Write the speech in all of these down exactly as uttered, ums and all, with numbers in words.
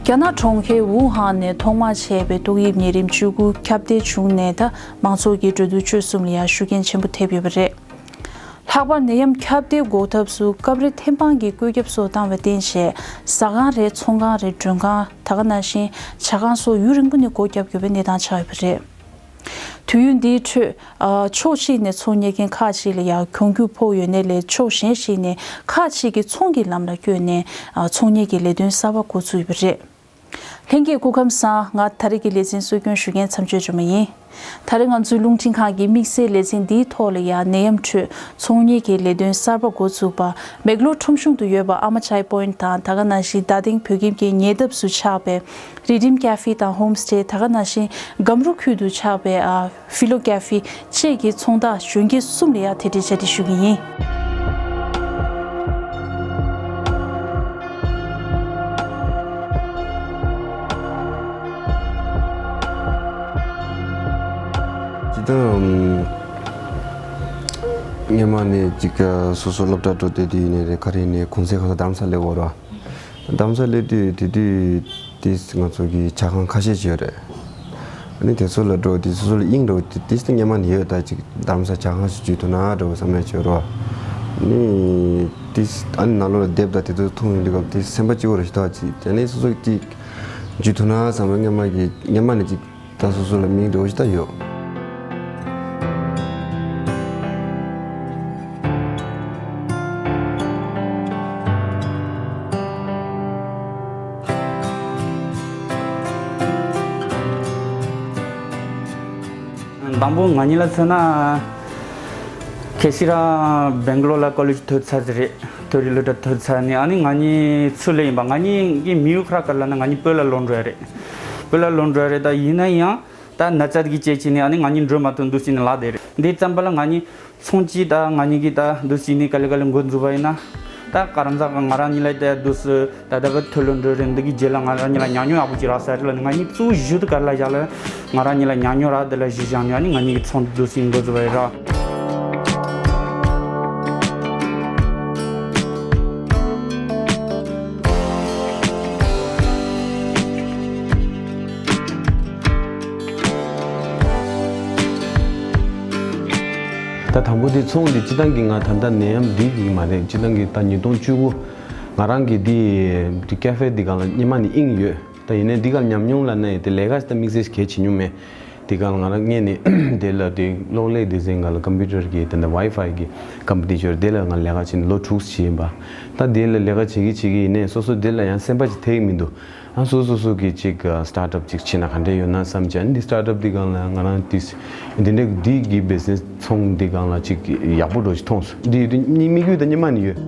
རྒྱ་ནག་གྲོང་ཁྱེར་ཝུ་ཧན་ནས་ཐོག་མར་མཆེད་པའི་ཏོག་དབྱིབས་ནད་རིམས་བཅུ་དགུ་ཁྱབ་གདལ་བྱུང་ནས། ད་མང་ཚོགས་ཀྱི་འགྲོ་འདུག་སྤྱོད་གསུམ་ལ་ཡང་ཤུགས་རྐྱེན་ཆེན་པོ་ཐེབས་ཡོད་པ་རེད། ལྷག་པར་ནད་ཡམས་ཁྱབ་གདལ་འགོག་ཐབས་སུ་སྐབས་རེ་ཐེམ་སྤང་གི་བཀོད་ཁྱབ་སོགས་བཏང་བར་བརྟེན་བྱས། ཟ་ཁང་རེད། ཚོང་ཁང་རེད། མགྲོན་ཁང་། ད་ག་ནང་བཞིན་ཇ་ཁང་སོགས་ཡུན་རིང་པོ་ནས་སྒོ་བརྒྱབ་དགོས་པའི་གནས་སྟངས་ཆགས་ཡོད་པ་རེད། དུས་ཡུན་འདིའི་ཁྲོད། ཨ། ཕྱོགས་གཅིག་ནས་ཚོང་གཉེར་མཁན་ཁག་ཅིག་ལ་ཡང་གྱོང་གུད་ཕོག་ཡོད་ནའི་ལས། ཕྱོགས་གཞན་ཞིག་ནས་ཁག་ཅིག་གིས་ཚོང་གི་ལམ་ལ་བསྐྱོད་ནས། ཨ། ཚོང་གཉེར་གྱི་ལས་དོན་གསར་པ་འགོ་ཚུགས་ཡོད་པ་རེད། ལྷན་རྒྱས་སྐུ་ཁམས་བཟང་། ང་ད་རེས་ཀྱི་ལེ་ཚན་གཙོ་སྐྱོང་ཞུ་མཁན་མཚམས་གཅོད་སྒྲོལ་མ་ཡིན། ད་རེས་ང་ཚོའི་རླུང་འཕྲིན་ཁང་གི་དམིགས་བསལ་ལེ་ཚན་འདིའི་ཐོག་ལ་ཡང་ནད་ཡམས་ཁྲོད་ཚོང་གཉེར་གྱི་ལས་དོན་གསར་པ་འགོ་ཚུགས་པ། མེག་ལོར་ཁྲོམ་གཞུང་དུ་ཡོད་པ་ཨ་མ་ཅའི་པོའིན་ཊི་དང་། ད་ག་ནང་བཞིན་རྡ་སྟེང་བོད་ཁྱིམ་གྱི་ཉེ་འདབས་སུ་ཆགས་པའི་རི་ཌིམ་ཀ་ཧྥེ་དང་ཧོམ་སི་ཊེ། ད་ག་ནང་བཞིན་སྒམ་རུ་ཁུལ་དུ་ཆགས་པའི། ཨ། ཧྥི་ལོ་ཀ་ཧྥེ་བཅས་ཀྱི་ཚོང་རྟགས་གཞོན་སྐྱེས་གསུམ་ལ་ཡང་དེ་འདྲའི་བཅར་འདྲི་ཞུ་གི་ཡིན། ཅི་ལྟར། སྔོན་མ་ནས་ཅིག་སོ་སོ་སློབ་གྲྭ་འགྲོ་དུས་དེ་ནས་རེད། ག་རེ་ནས་གུང་སེང་ཁ་སང་རྡ་རམ་ས་ལ་སླེབས་ཡོད་རེད་བ། རྡ་རམ་ས་སླེབས་དུས་དེ་དུས་དེ་ང་ཚོ་གི་ཇ་ཁང་ཁ་ཤས་ཅིག་ཡོད་རེད། ཨ་ནི་དེ་ཚོ་ལ་འགྲོ་དུས་སོ་སོ་ལ་དབྱིངས་འགྲོ་དུས་དེ་སྔོན་མ་ནས་ཡོད། ད་ཅིག་རྡ་རམ་ས་ཇ་ཁང་ཞིག་འཇུས་ཐུབ་ན་འགྲོ་བསམ་ཡས་ཅིག་ཡོད་རེད་བ། ཨ་ནི་དེ་ཨ་ནི་ནང་ལོགས་ལ་སྡེབ་དང་དེ་ཚོ་མཐོང་ཡོང་དུས་སྐབས་དེ་སེམས་པ་སྐྱིད་པོ་རེད་ཞིག་ཐོག་ཅིག་དེ་ནས་སོ་སོ་ཅིག་འཇུས་ཐུབ་ན་བསམ་པའི་སྔོན་མ་གི་སྔོན་མ་ནས་ཅིག་ད་སོ་སོ་ལ་མིང་འདྲ་བོ་ཞིག་ད་ཡོད། དང་པོ་ང་གཉིས་ལ་མཚོན་ན། ཁ་སང་རང་སྦེང་ལོར་ལ་ཀོ་ལེཇ་ཐོན་ཚར་ཟིན་རེད། མཐོ་རིམ་སློབ་གྲྭ་ཐོན་ཚར་ནས། ཨ་ནི་ང་གཉིས་ཚུར་སླེབས་ཡིན་པ། ང་གཉིས་ཀྱི་མི་ཡུལ་ཁ་ཁ་ལ་ན་ང་གཉིས་བོད་ལ་ལོག་འགྲོ་ཡ་རེད། བོད་ལ་ལོག་འགྲོ་ཡ་རེད། ད་ཡིན་ན་ཡང་ད་ན་ཚ་གི་རྐྱེན་བྱས་ནས་ཨ་ནི་ང་གཉིས་འགྲོ་མ་ཐུབ་འདུག་ཟེར་ནས་ལབ་བསྡད་རེད། འདི་ཙམ་པ་ལ་ང་གཉིས་ཚོང་ཅིག་ད་ང་གཉིས་ཀྱིས་ད་འདུག་ཟེར་ནས་ག་ལེ་ག་ལེ་འགོ་འཛུགས་པ་ཡིན་ན། ད་ག་རང་ཚ་ང་རང་གཉིས་ལ་ད་འདུག་སེ་ད་ལྟ་བུ་ཐོན་ལོ་འགྲོ་རེད། འདི་གི་རྗེས་ལ་ང་རང་གཉིས་ལ་ཉམས་མྱོང་ཡག་པོ་ཅིག་རག་ས་རེད་ལ། ང་གཉིས་གཙོ་བོ་གཞི་དེ་ག་རེ་ལ་བཞག་ལ། ང་རང་གཉིས་ལ་ཉམས་མྱོང་རག་དེ་ལ་གཞི་བཞག་ནས་ཨ་ནི་ང་གཉིས་ཀྱི་ཚོང་འདུག་སེ་འགོ་འཛུགས་པ་ཡིན་ར། ད་དང་པོ་དེ་ཚོང་འདི་སྤྱིར་བཏང་གི་ང་ད་ལྟ་ནད་ཡམས་འདི་གི་མ་རེད། སྤྱིར་བཏང་གི་ད་ཉིས་སྟོང་བཅུ་དགུ་ང་རང་གི་འདི་འདི་ཀ་ཧྥེ་འདི་སྒང་ལ་སྔོན་མ་ནས་དབྱིངས་ཡོད། ད་ཡིན་ནའི་འདི་སྒང་ལ་ཉམས་མྱོང་ལབ་ན་ཡང་དེ་ལས་ཀ་ཞིག་ད་དམིགས་བསལ་ཞིག་གལ་ཆེ་མྱོང་མེད། དེ་སྒང་ལ་ང་རང་སྔོན་ནས་དེ་ལ་དེ་གློག་ཀླད་སྡེ་ཚན་སྒང་ལ་ཀམ་པུ་ཊར་གི་དེ་འདྲ་ཝའི་ཕའི་གི་ཀམ་པ་ནི་ཅིག་ཡོད་རེད། དེ་ལ་ང་ལས་ཀ་བྱས་ནས་ལོ་དྲུག་བྱས་ཡིན་པ། ད་དེ་ལ་ལས་ཀ་བྱེད་ཀྱི་བྱེད་ཀྱི་ཡིན་ནའི་སོ་སོ་དེ་ལ་ཡང་སེམས་པ་ཅིག་ཐེག་མི་འདུག་ཨ་སོ་སོ་སོ་གི་ཅིག་སི་ཊར་ཊབ་ཅིག་བྱེད་ན་ག་འདྲ་ཡོད་ན་བསམ་བྱས། ཨ་ནི་འདི་སི་ཊར་ཊབ་འདི་སྒང་ལ་ང་རང་འདི་འདི་འདྲ་འདི་གི་བི་ཛི་ནེ་སི་ཚོང་འདི་སྒང་ལ་ཅིག་ཡག་པོ་འགྲོ་ཞིག་མཐོང་སོང་། འདི་འདི་དམིགས་ཡུལ་དེ་སྔོན་མ་ནས་ཡོད།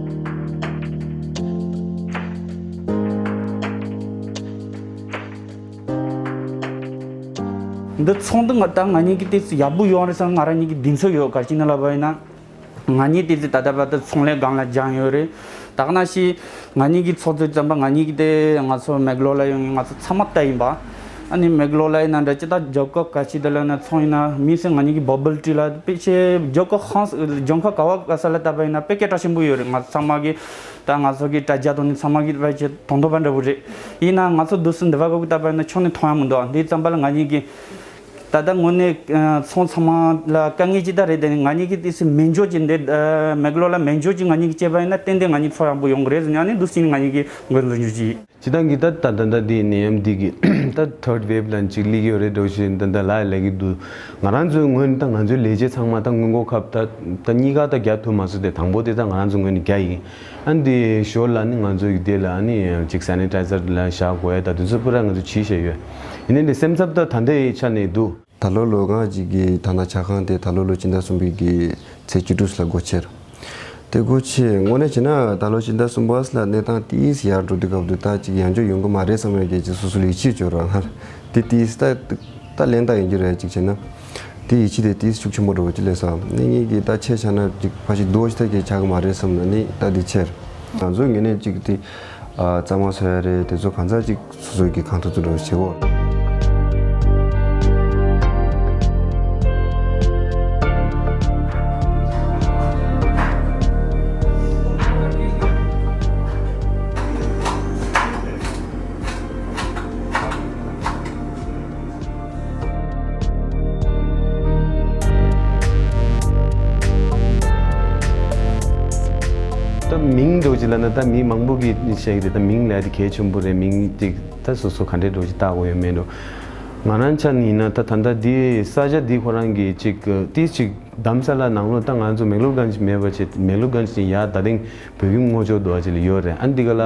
འདི་ཚོང་འདི་ང་ད་ང་གཉིས་ཀྱི་ཏོག་ཙམ་ཡག་པོ་ཡོང་རེད་བསམ། ང་རང་གཉིས་ཀྱི་གདེང་ཚོད་ཡོད། ག་རེ་བྱས་ནས་ལབ་པ་ཡིན་ན། ང་གཉིས་ཏོག་ཙམ་ད་ལྟ་བར་དུ་ཚོང་ལས་སྒང་ལ་སྦྱངས་ཡོད་རེད། ད་ག་ནང་བཞིན་ང་གཉིས་ཀྱི་ཚོང་ཚོད་ཙམ་པ་ང་གཉིས་ཀྱི་དེ་ང་ཚོ་མེག་ལོར་ལ་ཡོང་མཁན་ང་ཚོ་ཚང་མ་ལྟ་ཡིན་པ། ཨ་ནི་མེག་ལོར་ལ་ཡིན་ན་འདྲ། ཅི་ད་རྒྱབ་ཁ་ག་ཅི་ད་ལབ་ན་ཚོང་ཡིན་ན་དམིགས་བསལ་ང་གཉིས་ཀྱི་བ་བལ་ཊི་ལ་དཔེ་ཆེ་རྒྱབ་ཁ་ཧང་ལྗང་ཁ་ག་བ་ག་ས་ལ་ལྟ་བ་ཡིན་ན་དཔེ་སྐད་གྲགས་ཆེན་པོ་ཡོད་རེད། ང་ཚང་མ་གི་ད་ང་ཚོ་གི་དྲ་རྒྱ་དང་ནི་ཚང་མ་གི་དཔེ་ཆེ་དོན་དུ་བ་འདྲ་བོ་རེད། ཡིན་ན་ང་ཚོ་འདུག་སེ་འདི་བ་ག་གི་ལྟ་བ་ཡིན་ན་ཁྱོན་ནས་མཐོང་ཡ་མི་འདུག་འདི་ཙམ་པ་ལ་ང་གཉིས་ཀྱི་ད་ལྟ་དངོས་གནས་ཨ་ཚོང་ཚང་མ་ལ་དཀའ་ངལ་ཅིག་ད་རེད། དེ་ནི་ང་གཉིས་ཀྱི་ཏོག་ཙམ་མེག་ལོར་གྱི་འདི་ཨ་མེག་ལོར་ལ་མེག་ལོར་གྱི་ང་གཉིས་ཀྱི་བྱས་པ་ཡིན་ན་ཏན་ཏན་ང་གཉིས་ཚོང་ཡག་པོ་ཡོང་གི་རེད་ཟེར་ནས་ཨ་ནི་འདུག་སེ་ང་གཉིས་ཀྱི་འགོ་འཛུགས་རྒྱུ་ཅིག་སྤྱིར་བཏང་གི་ད་ད་ད་ད་འདི་ནད་ཡམས་འདི་གི་ད་ཐར་ཌི་ཝེབ་ལ་ཅིག་སླེབས་ཀྱི་ཡོད་རེད་འགྲོ་བཞིན་ད་ད་ལ་ལས་ཀྱི་འདུག་ང་རང་ཚོའི་ངོས་ནས་ད་ང་ཚོའི་ལས་བྱེད་ཚང་མ་ད་སྔོན་འགོག་ཁབ་ད་ད་གཉིས་ཀ་ད་རྒྱག་ཐུབ་མ་སོང་། དེ་དང་པོ་དེ་ད་ང་རང་ཚོའི་ངོས་ནས་རྒྱག་ཡིན། ཨ་འདི་ཞོར་ལ་ནི་ང་ཚོ་ཡི་དེ་ལ་ནི་ཅིག་སེ་ནི་ཊའི་ཛར་ལ་བཞག་དགོས་ཡ་ད་དུས་ཚོད་པུ་ར་ང་ཚོ་བྱིས་བཞག་ཡོད། ཡིན་ནའི་འདི་སེམས་འཚབ་ད་ད་ལྟའི་ཆ་ནས་འདུག་ད་ལོ་ལོ་ང་གཅིག་གི་ད་ན་ཇ་ཁང་དེ་ད་ལོ་ལོ་སྤྱི་ཟླ་གསུམ་པའི་གི་ཚེས་བཅུ་དྲུག་ལ་སྒོ་ཕྱེ་ར། དེ་སྒོ་ཕྱེ་དངོས་གནས་བྱས་ན་ད་ལོ་སྤྱི་ཟླ་གསུམ་པ་ལ་གནས་སྟངས་ཏིས་ཡར་འགྲོ་དུས་སྐབས་དུ་ད་ཅིག་ཡང་འཇོག་ཡོང་གི་མ་རེད་བསམ་ཡ་གི་ཅིག་སོ་སོ་ལ་ཡིད་ཆེས་བྱོས་ར་ང་དེ་ཏིས་ད་ད་ལན་ད་ཡིན་རྒྱུ་རེད་ཅིག་བྱས་ན། དེ་ཡིད་ཆེས་དེ་ཏིས་ཤུགས་ཆེན་པོ་འགྲོ་གི་ལས་ས་ནི་ངེད་ཀྱི་ད་ཆེ་ཆ་ན་ཅིག་ཕ་ཞིག་རྡོ་ཞིག་ད་གི་ཆག་གི་མ་རེད་བསམ་ན་ནི་ད་དེ་ཆེར། ང་ཚོའི་ངོས་ནས་ཅིག་དེ་ཨ་གཙང་མ་བཟོ་ཡ་རེད། དེ་ཚོ་གང་ཚ་ཅིག་སོ་སོའི་གི་གང་ཐུབ་ཐུབ་འགྲོ་བྱེད་དགོས། ཅི་ལབ་ན་ད་མི་མང་པོ་གིས་བཤད་ཀྱི་རེད། ད་མིང་ལབ་ཡ་དེ་གལ་ཆེན་པོ་རེད། མིང་ཅིག་ད་སོ་སོ་ག་འདྲའི་འདྲ་བོ་ཅིག་བཏགས་དགོས་ཡོད་མེད་འདྲ། ང་རང་ཆ་ནས་ཡིན་ན་ད་ད་ལྟ་འདི་ས་ཆ་འདི་ཁོ་རང་གི་ཅིག་ཏིས་ཅིག་རྡ་རམ་ས་ལ་ནང་ལོགས་ད་ང་ཚོ་མེག་ལོར་གྷན་ཇི་མེད་པ་བྱས། མེག་ལོར་གྷན་ཇི་ནས་ཡར་ད་ཐེངས་བོད་ཁྱིམ་སྔོ་ཕྱོགས་འདྲ་བོ་ཅིག་ལ་ཡོད་རེད། ཨ་འདི་ག་ལ་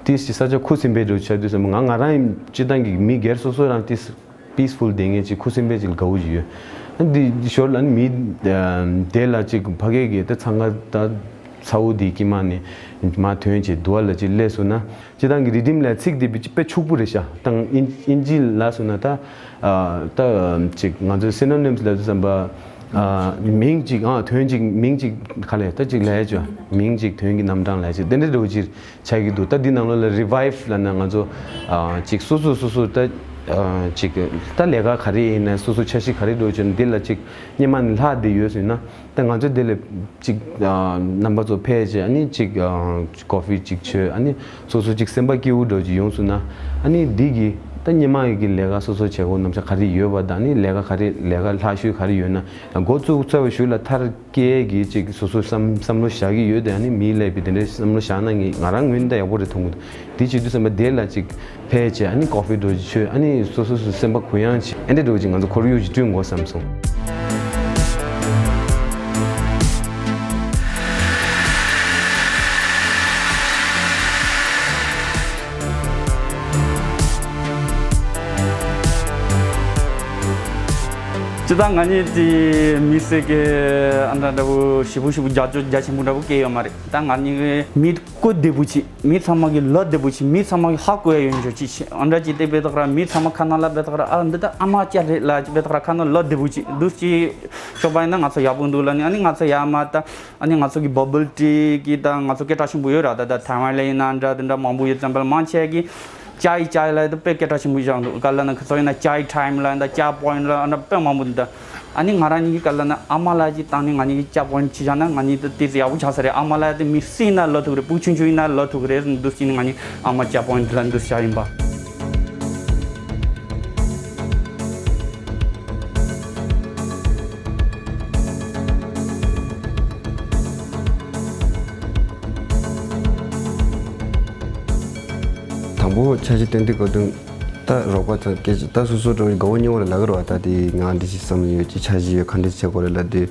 ཏིས་ཅིག་ས་ཆ་ཁུ་སིམ་པའི་འདྲ་བོ་ཆགས་དུས་ཙམ་པ་ང་ང་རང་སྤྱིར་བཏང་གི་མི་སྒེར་སོ་སོ་རང་ཏིས་peaceful བསྡད་མཁན་ཅིག་ཁུ་སིམ་པའི་ཅིག་ལ་དགའ་བོ་ཅིག་ཡོད། ཨ་འདི་ཞོར་ལ་ནི་མི་དེ་ལ་ཅིག་ཕ་གི་གི་ད་འཚང་ཁ་ད་ཚ་བོ་དེ་དཀྱིལ་མ་ནས་མར་ཐོན་བྱས་འདུག་བ་ལ་ཅིག་སླེབས་སོང་ན། སྤྱིར་བཏང་གི་རི་ལྡེམ་ལབ་ཚིག་དེ་དཔེ་དཔེ་ཕྱུག་པོ་རེད་ཤག་ད་ཨིན་ཨིན་ཇི་ལབ་སོང་ན་ད་ཨ་ད་ཅིག་ང་ཚོའི་synonyms ལབ་དུས་ཙམ་པ། ཨ་མིང་གཅིག་ཨ་དོན་གཅིག་མིང་གཅིག་ག་ལས་ད་གཅིག་ལབ་ཡ་ཅོ། མིང་གཅིག་དོན་གྱི་རྣམ་གྲངས་ལབ་ཡ་ཅིག་དེ་འདྲ་འདྲ་བོ་ཅིག་ཆགས་ཀྱི་འདུག་ད་འདི་ནང་ལོགས་ལ་revive ལབ་ན་ང་ཚོ་ཨ་ཅིག་སོ་སོ་སོ་སོ་ད་ཨ་ཅིག་ད་ལས་ཀ་ག་རེ་ཡིན་ན་སོ་སོ་འཆར་གཞི་ག་རེ་འདྲ་བོ་ཅིག་འདི་ལ་ཅིག་སྔོན་མ་ནས་ལྷག་བསྡད་ཡོད་ཟེར་ན། ད་ང་ཚོ་འདི་ལ་ཅིག་ཨ་རྣམ་པ་ཚོ་ཕེབས་བྱས་ཨ་ནི་ཅིག་ཨ་coffee ཅིག་མཆོད། ཨ་ནི་སོ་སོ་ཅིག་སེམས་པ་སྐྱིད་པོ་འདྲ་བོ་ཅིག་ཡོང་སོང་ན། ཨ་ནི་འདི་གི་ད་སྔོན་མ་ཡི་གི་ལས་ཀ་སོ་སོ་བྱེད་དགོས་རྣམ་གཞག་ག་རེ་ཡོད་པ་དང་། ཨ་ནི་ལས་ཀ་ག་རེ་ལས་ཀ་ལྷག་ཤོས་ག་རེ་ཡོད་ན། འགོ་བཙུགས་ཚར་བའི་གཞུག་ལ་མཐར་སྐྱེལ་གྱི་ཅིག་སོ་སོའི་བསམ་བསམ་བློ་བཞག་གི་ཡོད་དེ། ཨ་ནི་མིའི་ཀླད་པའི་དེ་འདྲའི་བསམ་བློ་བཞག་ན་ངས་ང་རང་ངོས་ནས་ད་ཡག་པོ་རེད་མཐོང་གི་འདུག་དེ་བྱེད་དུས་ཙམ་པ་དེ་ལ་ཅིག་ཕེབས་བྱས་ཨ་ནི་coffee འདྲ་བོ་ཅིག་མཆོད། ཨ་ནི་སོ་སོ་སོའི་སེམས་པ་གུ་ཡངས་བྱས་ཨ་འདྲ་འདྲ་བོ་ཅིག་ང་ཚོ་ཁོར་ཡུག་ཅིག་བསྐྲུན་དགོས་བསམ་སོང་། སྤྱིར་བཏང་ང་གཉིས་དེ་མི་སེར་གྱི་ཨ་འདྲ་འདྲ་བོ་ཞེ་པོ་ཞེ་པོ་རྒྱབ་སྐྱོར་རྒྱ་ཆེན་པོ་འདྲ་བོ་སྐྱེ་ཡོད་མ་རེད། ད་ང་གཉིས་ཀྱི་མི་བཀོད་བདེ་པོ་བྱེད། མི་ཚང་མ་གི་ལབ་བདེ་པོ་བྱེད། མི་ཚང་མ་གི་ཧ་གོ་ཡ་ཡོད་འཇོག་ཅིག་བྱེད། ཨ་འདྲ་ཅིག་དེ་བས་ད་ག་ར་མི་ཚང་མ་ཁ་ནང་ལ་བས་ད་ག་ར་ཨ་འདི་ད་ཨ་མ་ཅག་རེད་ལབ་ཅིག་བས་ད་ག་ར་ཁ་ནང་ལབ་བདེ་པོ་བྱེད། འདུག་ཅིག་ཆོག་པ་ཡིན་ན་ང་ཚོ་ཡག་པོ་འདུག་ལབ་ནི། ཨ་ནི་ང་ཚོ་ཡར་མར་ད་ཨ་ནི་ང་ཚོ་གི་bubble tea གི་ད་ང་ཚོ་སྐད་གྲགས་ཆེན་པོ་ཡོད་ར། ད་ད་ཐའེ་ཝན་ལ་ཡིན་ན་འདྲ་དེ་འདྲ་མང་པོ་ཡོད་ཙམ་པ་ལ་མང་ཆེ་གི་ཅའི་ཅའི་ལབ་ཡ་དེ་དཔེ་སྐད་གྲགས་ཆེན་པོ་བཞག་འདུག་ག་ལབ་ན་ཁ་སང་ཡིན་ན་chai time ལབ་ཡ་ད་chai point ལབ་ཡ་འདྲ་དཔེ་མང་པོ་འདུག་ད། ཨ་ནི་ང་རང་གཉིས་ཀྱི་ག་ལབ་ན་ཨ་མ་ལབ་ཡ་ཅིག་བཏང་ནས་ང་གཉིས་ཀྱི་chai point ཅིག་བཞག་ན་ང་གཉིས་དེ་དེ་ཡག་པོ་ཆགས་ས་རེད། ཨ་མ་ལབ་ཡ་དེ་མི་སུ་ཡིན་ན་ལབ་ཐུབ་རེད། སྤུ་གུ་ཆུང་ཆུང་ཡིན་ན་ལབ་ཐུབ་རེད། འདུག་ཅིག་ནི་ང་གཉིས་ཨ་མ་chai point ལབ་འདུག་བཞག་ཡིན་པ། དང་པོ་འཆར་གཞི་བཏོན་དུས་སྐབས་དུས་ད་རོགས་པ་ཚོ་སྐད་ཆ་ད་སོ་སོ་འགྲོ་དགའ་བོ་སྙིང་པོ་ལ་ལབ་ཀྱི་རེད་བ། ད་དེ་ང་འདི་ཞིག་བསམ་ཡོད་ཅིག་འཆར་གཞི་ཡོད་ག་འདྲ་བྱེད་དགོས་རེད་ལབ་དུས།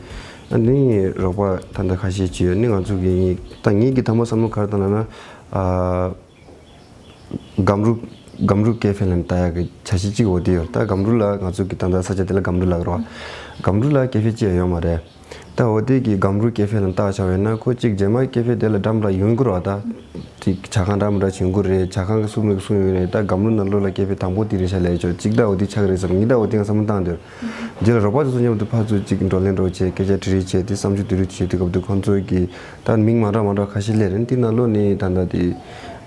ཨ་ནི་རོགས་པ་ད་ལྟ་ཁ་ཤས་ཅིག་ཡོད་ནི་ང་ཚོ་གི་ད་ངེད་ཀྱི་ད་མ་བསམ་བློ་ག་རེ་བཏང་ལབ་ན། ཨ། སྒམ་རུ་སྒམ་རུ་ཀེ་ཧྥེ་ལ་བལྟ་ཡག་གི་འཆར་གཞི་གཅིག་འོ་དེ་ཡོད། ད་སྒམ་རུ་ལ་ང་ཚོ་གི་ད་ལྟ་ས་ཆ་དེ་ལ་སྒམ་རུ་ལབ་ཀྱི་རེད་བ། སྒམ་རུ་ལ་ཀེ་ཧྥེ་གཅིག་ཡང་ཡོད་མ་རེད། ད་འོ་དེ་གི་སྒམ་རུ་ཀེ་ཧྥེ་ལ་བལྟ་བྱ་བས་ན་ཁོ་གཅིག་རྗེས་མ་ཀེ་ཧྥེ་དེ་ལ་འགྲམ་ལ་ཡོང་གི་རེད་བ། ད་གཅིག་ཇ་ཁང་འདྲ་མི་འདྲ་བྱེད་དགོས་རེད། ཇ་ཁང་གི་སུ་མེད་གི་སུ་ཡོད་རེད། ད་སྒམ་རུ་ནང་ལོགས་ལ་ཀེ་ཧྥེ་དང་པོ་དེ་རེད་ཤག་ལབ་ཆོག་གཅིག་ད་འོ་དེ་ཆགས་ཀྱི་རེད་བསམ། ངས་ད་འོ་དེ་ང་བསམ་བློ་བཏང་འདོད། རྗེས་ལ་རོགས་པ་དེ་ཚོ་མཉམ་དུ་ཕར་ཚུར་གཅིག་བགྲོ་གླེང་འདྲ་བོ་བྱས་སྐད་ཆ་དྲི་རིགས་བྱས་དེ་བསམ་ཚུལ་བསྡུ་རིགས་བྱས་དུས་སྐབས་དུས་ཁོང་ཚོ་གི་ད་མིང་མ་འདྲ་མ་འདྲ་ཁ་ཤས་སླེབས་རེད། དེ་ནང་ལོགས་ནས་ད་ལྟ་དེ་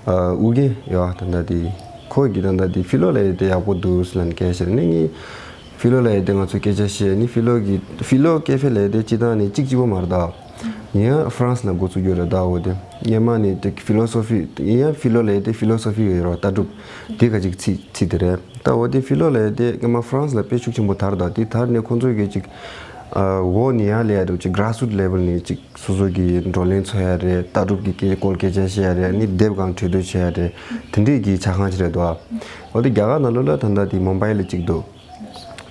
ཨ་ཨུ་རྒྱན་ཡོད་ད་ལྟ་དེ་ཁོ་གི་ད་ལྟ་དེ་ཕི་ལོ་ལབ་ཡས་དེ་ཡག་པོ་འདུག་ཟེར་ལབ་ནས་སྐད་ཆ་བཤད་རེད། ནས་ངས་ཕི་ལོ་ལབ་ཡས་དེ་ང་ཚོ་སྐད་ཆ་བཤད་ནས་ཕི་ལོ་གི་ཕི་ལོ་ཀེ་ཧྥེ་ལབ་ཡས་དེ་སྤྱིར་བཏང་ནས་གཅིག་གཅིག་པོ་མ་རེད་ད། ཡིན་ཡང་ཧྥ་རན་སི་ལ་འགོ་བཙུགས་རྒྱུ་རེད་ད། འོ་དེ་སྔོན་མ་ནས་དེ་ཕི་ལོ་སོ་ཕི་ཡིན་ཡང་ཕི་ལོ་ལབ་ཡས་དེ་ཕི་ལོ་སོ་ཕི་ཡོད་རེད་བ། ལྟ་གྲུབ་དེ་ག་ཅིག་ཚིག་ཚིག་དེ་རེད་ད། འོ་དེ་ཕི་ལོ་ལབ་ཡས་དེ་སྔོན་མ་ཧྥ་རན་སི་ལ་དཔེ་ཤུགས་ཆེན་པོ་དར་ད། དེ་དར་ནས་ཁོང་ཚོ་གི་ཅིག་ཨ་འོག་ནས་ཡར་སླེབས་ཡ་རེད། ཅིག་grassroot level ནས་ཅིག་སོ་སོ་གི་བགྲོ་གླེང་འཚོགས་ཡ་རེད། ལྟ་གྲུབ་ཀྱི་སྐད་སྐོར་སྐད་ཆ་བཤད་ཡ་རེད། ཨ་ནི་དེབ་སྒང་གྲོས་བསྡུར་བྱེད་ཡ་རེད། དེ་འདྲས་ཀྱི་ཇ་ཁང་ཅིག་རེད་དོ། འོ་དེ་རྒྱ་གར་ནང་ལོགས་ལ་ད་ལྟ་དེ་མུམ་བྷའི་ལ་ཅིག་འདུག་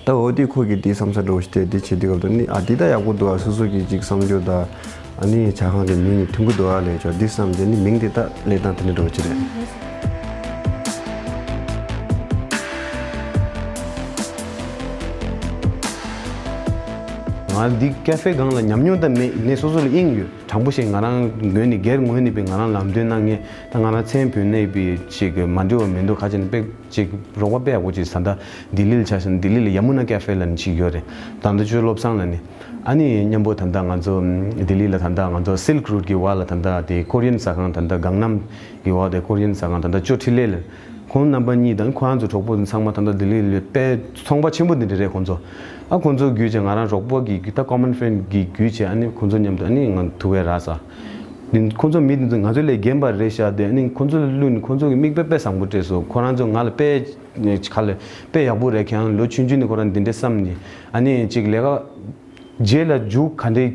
ད་འོ་དེ་ཁོ་གི་དེ་བསམ་ས་འདྲ་བོ་ཞིག་སྟེ་དེ་བྱེད་དུས་སྐབས་དུ་ནི་ཨ་འདི་ད་ཡག་པོ་འདུག་ཨ། སོ་སོ་གི་ཅིག་བསམ་སྦྱོར་དང་ཨ་ནི་ཇ་ཁང་གི་མིང་ནི་མཐུན་གི་འདུག་ཨ་ལས་ཆོག་འདི་བསམ་རྗེས་ནི་མིང་དེ་ད་ལས་སྟངས་དེ་འདྲ་འདྲ་བོ་ཅིག་རེད། ང་འདི་ཀ་ཧྥེ་སྒང་ལ་ཉམས་མྱོང་ད་མེད། ངས་སོ་སོ་ལ་དབྱིངས་ཡོད། དྲང་པོ་བཤད་ང་རང་ངོས་ནས་སྒེར་ངོས་ནས་པའི་ང་རང་ལམ་སྟོན་གནང་མཁན་ད་ང་རང་མཚན་བོད་ནས་པའི་ཅིག་མ་འདྲི་བ་མི་འདུག་ཁ་ཅིག་ནས་དཔེ་ཅིག་རོགས་པ་དཔེ་ཡག་པོ་ཅིག་ད་ལྟ་ལྡི་ལི་ལ་ཆ་བཞག་ན་ལྡི་ལི་ལ་ཡ་མུ་ན་ཀ་ཧྥེ་ལབ་ནས་ཅིག་ཡོད་རེད། ད་ལྟ་ཅོ་བློ་བཟང་ལབ་ནས་ཨ་ནི་མཉམ་པོ་ད་ལྟ་ང་ཚོ་ལྡི་ལི་ལ་ད་ལྟ་ང་ཚོ་སིལཀ་རུ་ཊི་གི་བར་ལ་ད་ལྟ་དེ་ཀོ་རི་ཡན་ཟ་ཁང་ད་ལྟ་གང་ནམ་གི་བར་དེ་ཀོ་རི་ཡན་ཟ་ཁང་ད་ལྟ་ཅོ་ཁྲི་ལེ་ལ་ཁོང་རྣམ་པ་གཉིས་དང་ཁོ་རང་ཚོ་གྲོགས་པོ་ཚང་མ་ད་ལྟ་ལྡི་ལི་ལ་དཔེ་ཚོང་པ་ཆེན་པོ་འདི་འདྲ་རེད་ཁོང་ཚོ། ཨ་ཁོང་ཚོ་བརྒྱུད་བྱས་ང་རང་རོགས་པ་གི་ད་ཀོ་མན་ཕྲེན་གི་བརྒྱུད་བྱས་ཨ་ནི་ཁོང་ཚོ་མཉམ་དུ་ཨ་ནི་ང་ཐུག་པའི་རག་ས། ཁོང་ཚོ་མི་དེ་ཚོ་ང་ཚོ་ལས་རྒན་པ་རེད་ཤག་དེ་ཨ་ནི་ཁོང་ཚོ་ལ་བསླུས་ནས་ཁོང་ཚོ་གི་མིག་དཔེ་དཔེ་བཟང་པོ་སྤྲད་སོང་། ཁོ་རང་ཚོ་ང་ལ་དཔེ་ཁ་ལ་དཔེ་ཡག་པོ་རེད། ཁྱེད་རང་ལོ་ཆུང་ཆུང་ནས་ཁོ་རང་འདི་འདྲ་བསམ་ནས་ཨ་ནི་ཅིག་ལས་ཀ་ རྗེས་ལ་མཇུག་ག་འདྲས་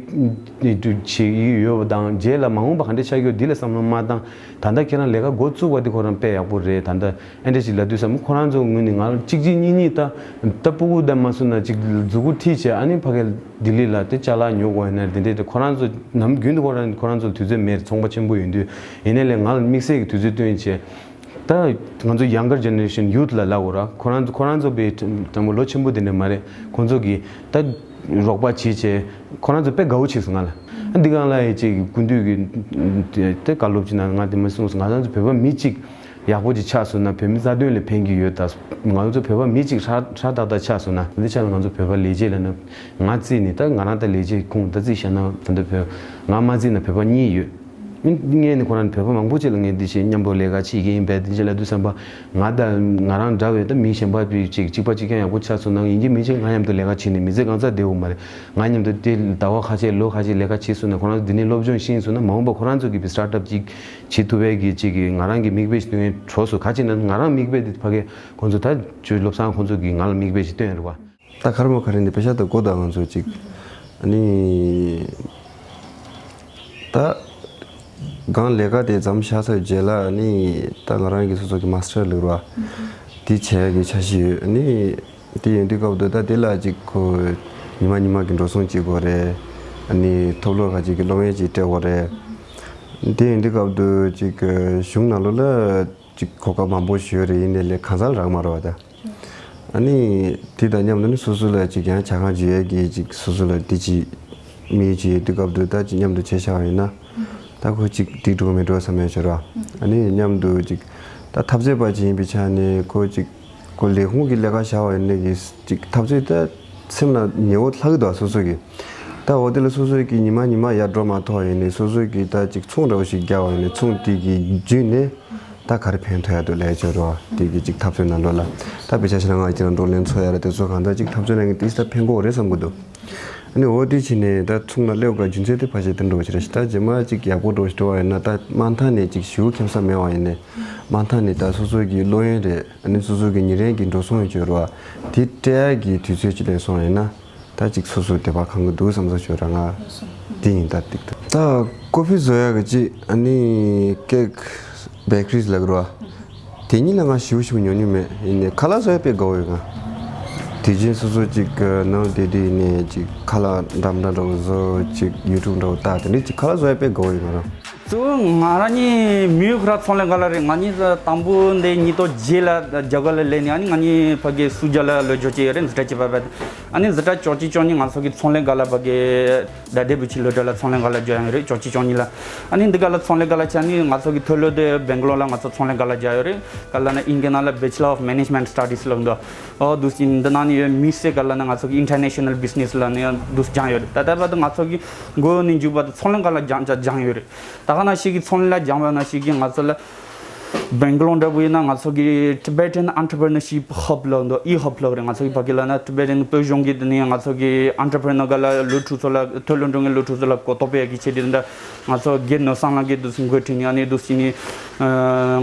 བྱེད་ཀྱི་ཡོད་པ་དང་། རྗེས་ལ་མ་འོངས་པ་ག་འདྲས་ཆགས་ཀྱི་ཡོད། འདི་ལ་བསམ་བློ་མ་བཏང་། ད་ལྟ་ཁྱེད་རང་ལས་ཀ་འགོ་བཙུགས་པ་འདི་ཁོ་རང་དཔེ་ཡག་པོ་རེད། ད་ལྟ་ཨེ་འདྲས་ཞིག་ལབ་དུས་ཙམ་ཁོ་རང་ཚོ་ངོས་ནས་ང་ལ་གཅིག་གཅིག་གཉིས་གཉིས་ད་ད་སྤུ་གུ་ད་མ་སོང་ན་ཅིག་མཛུ་གུ་ཁྲིད་བྱས། ཨ་ནི་ཕ་གི་ལྡི་ལི་ལ་དེ་ཅ་ལག་ཉོ་དགོས་ཡིན་ན་དེ་འདྲས་དེ་ཁོ་རང་ཚོ་ནམ་རྒྱུན་དུ་ཁོ་རང་ཁོ་རང་ཚོ་དུས་ཚོད་མེད། ཚོང་པ་ཆེན་པོ་ཡིན་དུས། ཡིན་ནའི་ལས་ང་ལ་དམིགས་བསལ་གྱི་དུས་ཚོད་བཏོན་བྱས། ད་ང་ཚོ་younger generation, youth ལ་ལབ་དགོས་ར། ཁོ་རང་ཁོ་རང་ཚོ་དཔེ་དྲང་པོ་ལོ་ཆེན་པོ་དེ་འདྲ་མ་རེད། ཁོང་ཚོ་གིས་ད་རོགས་པ་བྱེད་བྱས། ཁོ་རང་ཚོ་དཔེ་དགའ་བོ་བྱེད་སོང་ང་ལ། ཨ་འདི་གང་ལ་ཡི་ཅིག་སྐུ་མདུན་གྱི་དེ་བཀའ་སློབ་ཅིག་ནང་ང་དེ་མ་གསུངས་སོང་། ང་རང་ཚོ་བོད་པ་མི་གཅིག་ཡག་པོ་ཅིག་ཆགས་སོང་ན་བོད་མི་རྩ་དོན་ལ་ཕན་གྱི་ཡོད། ད་ང་ཚོ་བོད་པ་མི་གཅིག་ཧྲ་ཧྲ་ཏག་ཏག་ཆགས་སོང་ན། འདི་ཆ་ལ་ང་ཚོ་བོད་པ་ལས་བྱེད་ལ་ན་ང་བརྩིས་ནས། ད་ང་རང་ད་ལས་བྱེད་ཁོང་ད་བརྩིས་བཞག་ན། ད་ལྟ་བོད་ང་མ་བརྩིས་ན་བོད་པ་གཉིས་ཡོད། ངས་ནི་ཁོ་རང་བོད་པ་མང་པོ་ཅིག་ལ་ངས་འདི་བྱས་མཉམ་དུ་ལས་ཀ་བྱེད་ཀྱི་ཡིན་པས། འདི་བྱས་ལབ་དུས་ཙམ་པ་ང་དང་ང་རང་འདྲ་བའི་ད་མི་གཞན་པ་པའི་ཅིག་གཅིག་པ་གཅིག་རྐྱང་ཡག་པོ་ཆགས་སོང་ན། ཡིན་གཅིག་མིན་གཅིག་ང་མཉམ་དུ་ལས་ཀ་བྱེད་ནས་མི་ཚེ་གང་ཚར་བདེ་བོ་མ་རེད། ང་མཉམ་དུ་དེ་ཟླ་བ་ཁ་ཤས་ལོ་ཁ་ཤས་ལས་ཀ་བྱས་སོང་ན། ཁོ་རང་ཚོ་འདི་ནས་སློབ་སྦྱོང་ཤེས་སོང་ན། མ་འོངས་པ་ཁོ་རང་ཚོ་གིས་པའི་སི་ཊར་ཊབ་ཅིག་བྱེད་ཐུབ་པའི་གི་ཅིག་གི་ང་རང་གི་མིག་དཔེ་ཞིག་སྟོན་གྲོགས་སུ་ག་ཅིག་ན། ང་རང་མིག་དཔེ་འདི་ཕ་གི་ཁོང་ཚོ་ད་ཆོས་བློ་བཟང་ཁོང་ཚོ་གིས་ང་ལ་མིག་དཔེ་ཞིག་སྟོན་རེད་བ། ད་ག་རེ་མོ་ག་རེ་འདི་པེ་ཤ་ད་གོ་ད་ང་ཚོ་ཅིག་ཨ་ནི་ད་གང་ལས་ཀ་དེ་མཚམས་བཞག་ཚར་རྗེས་ལ་ཨ་ནི་ད་ང་རང་གི་སོ་སོ་གི་མ་སི་ཊར་ལབ་ར་དེ་བྱས་གི་འཆར་གཞི་ཡོད། ཨ་ནི་དེ་ཡིན་དུས་སྐབས་དུ་ད་དེ་ལ་ཅིག་ཁོ་ཉི་མ་ཉི་མ་གི་འགྲོ་སོང་བྱེད་དགོས་རེད། ཨ་ནི་ཐོབ་ལོ་ཁ་ཅིག་གི་སློབ་ཡོན་ཅིག་སྤྲད་དགོས་རེད། དེ་ཡིན་དུས་སྐབས་དུ་ཅིག་གཞུང་ནང་ལོགས་ལ་ཅིག་གོ་སྐབས་མང་པོ་ཞིག་ཡོད་རེད། ཡིན་ནའི་ལས་གང་ཟག་རག་མ་རེད་བ་ད། ཨ་ནི་དེ་དང་མཉམ་དུ་ནི་སོ་སོ་ལ་ཅིག་ཡང་ཇ་ཁང་ཅིག་ཡོད་ཀྱི་ཅིག་སོ་སོ་ལ་དེ་ཅིག་མི་ཅིག་ཡོད་དུས་སྐབས་དུ་ད་ཅིག་མཉམ་དུ་བྱས་བཞག་པ་ཡིན་ན། ད་ཁོ་ཅིག་འགྲིག་འགྲོ་མི་འགྲོ་བསམ་ཡ་ཅིག་ར། ཨ་ནི་མཉམ་དུ་ཅིག་ད་འཐབ་རྩོད་པ་ཅིག་ཡིན་པའི་ཆ་ནས་ཁོ་ཅིག་ཁོ་ལས་ཁུངས་ཀྱི་ལས་ཀ་བཞག་པ་ཡིན་ནའི་གི་ཅིག་འཐབ་རྩོད་ད་སེམས་ལ་ཉེ་བོ་ལྷག་གི་འདུག་སོ་སོ་གི། ད་འོ་དེ་ལ་སོ་སོ་གི་ཉི་མ་ཉི་མ་ཡར་འགྲོ་མ་ཐུབ་པ་ཡིན་ནའི་སོ་སོ་གི་ད་ཅིག་ཚོང་འདྲ་བོ་ཞིག་རྒྱག་པ་ཡིན་ནའི་ཚོང་དེ་གི་བརྒྱུད་ནས། ད་ག་རེ་ཕན་ཐོགས་ཡ་འདུག་ལས་བྱེད་རོགས་དེ་གི་ཅིག་འཐབ་རྩོད་ནང་ལོགས་ལ་ད་དཔེ་ཆ་ཞིག་ན་ང་ཅིག་ལ་འགྲོ་ལན་འཚོལ་ཡ་ར་དེ་ཚོ་གང་ལྟར་ཅིག་འཐབ་རྩོད་ནང་གི་ཏིས་ད་ཕན་གོ་རེད་བསམ་གི་འདུག་ཨ་ནི་འོ་དེ་བྱས་ནས་ད་ཚོང་ལ་སླེབས་ག་རྒྱུ་མཚན་དེ་ཕལ་ཆེར་དེ་འགྲོ་བ་ཞིག་རེད་ཤག་ད་རྗེས་མ་ཅིག་ཡག་པོ་འགྲོ་ཞིག་འགྲོ་བ་ཡིན་ན་ད་མ་མཐའ་ནས་ཅིག་ཞུ་ཁེམ་ས་མེད་པ་ཡིན་ནས་མ་མཐའ་ནས་ད་སོ་སོ་གི་སློབ་ཡོན་རེད། ཨ་ནི་སོ་སོ་གི་ཉིན་རེ་གི་འགྲོ་སོང་ཡོད་ཅོག་ར་དེ་སྤྲད་ཡ་གི་དུས་ཚོད་ཅིག་སླེབས་སོང་ཡིན་ན། ད་ཅིག་སོ་སོ་དད་པ་གང་གི་འདུག་བསམ་ས་ཞོར་ར་ང་དེ་ཡིན་ད་ཏིག་ཏག་ད་ཀོ་ཕི་བཟོ་ཡག་གི་ཅིག་ཨ་ནི་ཀེག་བེ་ཀ་རིས་ལབ་རོ། དེ་གཉིས་ལ་ང་ཞིབ་ཞིབ་ཉོ་ཉོ་མེད། ཡིན་ནའི་ཁ་ལག་བཟོ་ཡག་དཔེ་དགའ་བོ་ཡོད་ང་། དེ་རྗེས་སོ་སོ་ཅིག་ནང་བསྡད་དུས་ཡིན་ནའི་ཅིག་ཁ་ལག་འདྲ་མི་འདྲ་འདྲ་བོ་བཟོ་ཅིག་ཡུ་ཊུབ་འདྲ་བོ་ལྟ་དེ་འདྲའི་ཅིག་ཁ་ལག་བཟོ་ཡག་དཔེ་དགའ་བོ་ཡོད་ང་རང་། གཙོ་བོ་ང་རང་གཉིས་མི་ཡུལ་ཁོ་ར་ཚོང་ལས་འགའ་ལ་རེད། ང་གཉིས་དང་པོ་འདི་ཉིས་སྟོང་བརྒྱད་ལ་རྒྱ་གར་ལ་སླེབས་ནས་ཨ་ནི་ང་གཉིས་ཕ་གི་སུ་ཇཱ་ལ་ལོ་ཇོ་ཅེ་ཡོད་རེད། འཛི་གྲྭ་བཅུ་པ་བས་ཨ་ནི་འཛི་གྲྭ་བཅུ་གཅིག་བཅུ་གཉིས་ང་ཚོ་གི་ཚོང་ལས་འགའ་ལ་ཕ་གི་ཌ་ཌི་བྷི་ཆི་ལོ་ཌ་ལ་ཚོང་ལས་འགའ་ལ་རྒྱག་ཡོད་རེད། བཅུ་གཅིག་བཅུ་གཉིས་ལ་ཨ་ནི་འདི་ག་ལ་ཚོང་ལས་འགའ་ལ་བྱས་ནི་ང་ཚོ་གི་ཐོ་ལོ་དེ་སྦེང་ག་ལོར་ལ་ང་ཚོ་ཚོང་ལས་འགའ་ལ་རྒྱག་ཡོད་རེད། ག་ལ་ན་ཨིན་སྐད་ནང་ལ་Bachelor of Management Studies ལབ་འདུག་ཨོ་དུ་སིན་འདི་ནང་ནས་ཡོད་མི་སེ་ག་ལ་ན་ང་ཚོ་གི་International Business ལ་ནི་དུ་སྦྱངས་ཡོད་རེད། ད་ལྟ་བར་དུ་ང་ཚོ་གི་མགོ་ནས་མཇུག་བར་དུ་ཚོང་ལས་འགའ་ལ་སྦྱངས་སྦྱངས་ཡོད་རེད། ད་ག་ནང་བཞིན་གྱི་ཚོང་ལས་ལ་སྦྱངས་པ་ནང་བཞིན་གྱི་ང་ཚོ་ལ་སྦེང་ག་ལོར་འདྲ་བོ་ཡིན་ན་ང་ཚོ་གི་Tibetan Entrepreneurship Hub ལབ་འདུག་ཨི་ཧབ་ལབ་རེད། ང་ཚོ་གི་ཕ་གི་ལ་ན་Tibetan བོད་གཞུང་གི་དེ་ནས་ང་ཚོ་གི་ཨན་ཊར་པི་རི་ནར་འགའ་ལ་ལོ་དྲུག་ཚོ་ལ་ཐོ་ལོ་འགྲོ་མཁན་ལོ་དྲུག་ཚོ་ལ་གོ་རྟོགས་སྤེལ་ཡག་གི་ཆེད་དུ་འདྲ་ང་ཚོ་རྒན་ནོར་བཟང་ལགས་ཀྱིས་འདུག་སེ་འགོ་ཁྲིད་ནས་ཨ་ནི་འདུག་སེ་ནི་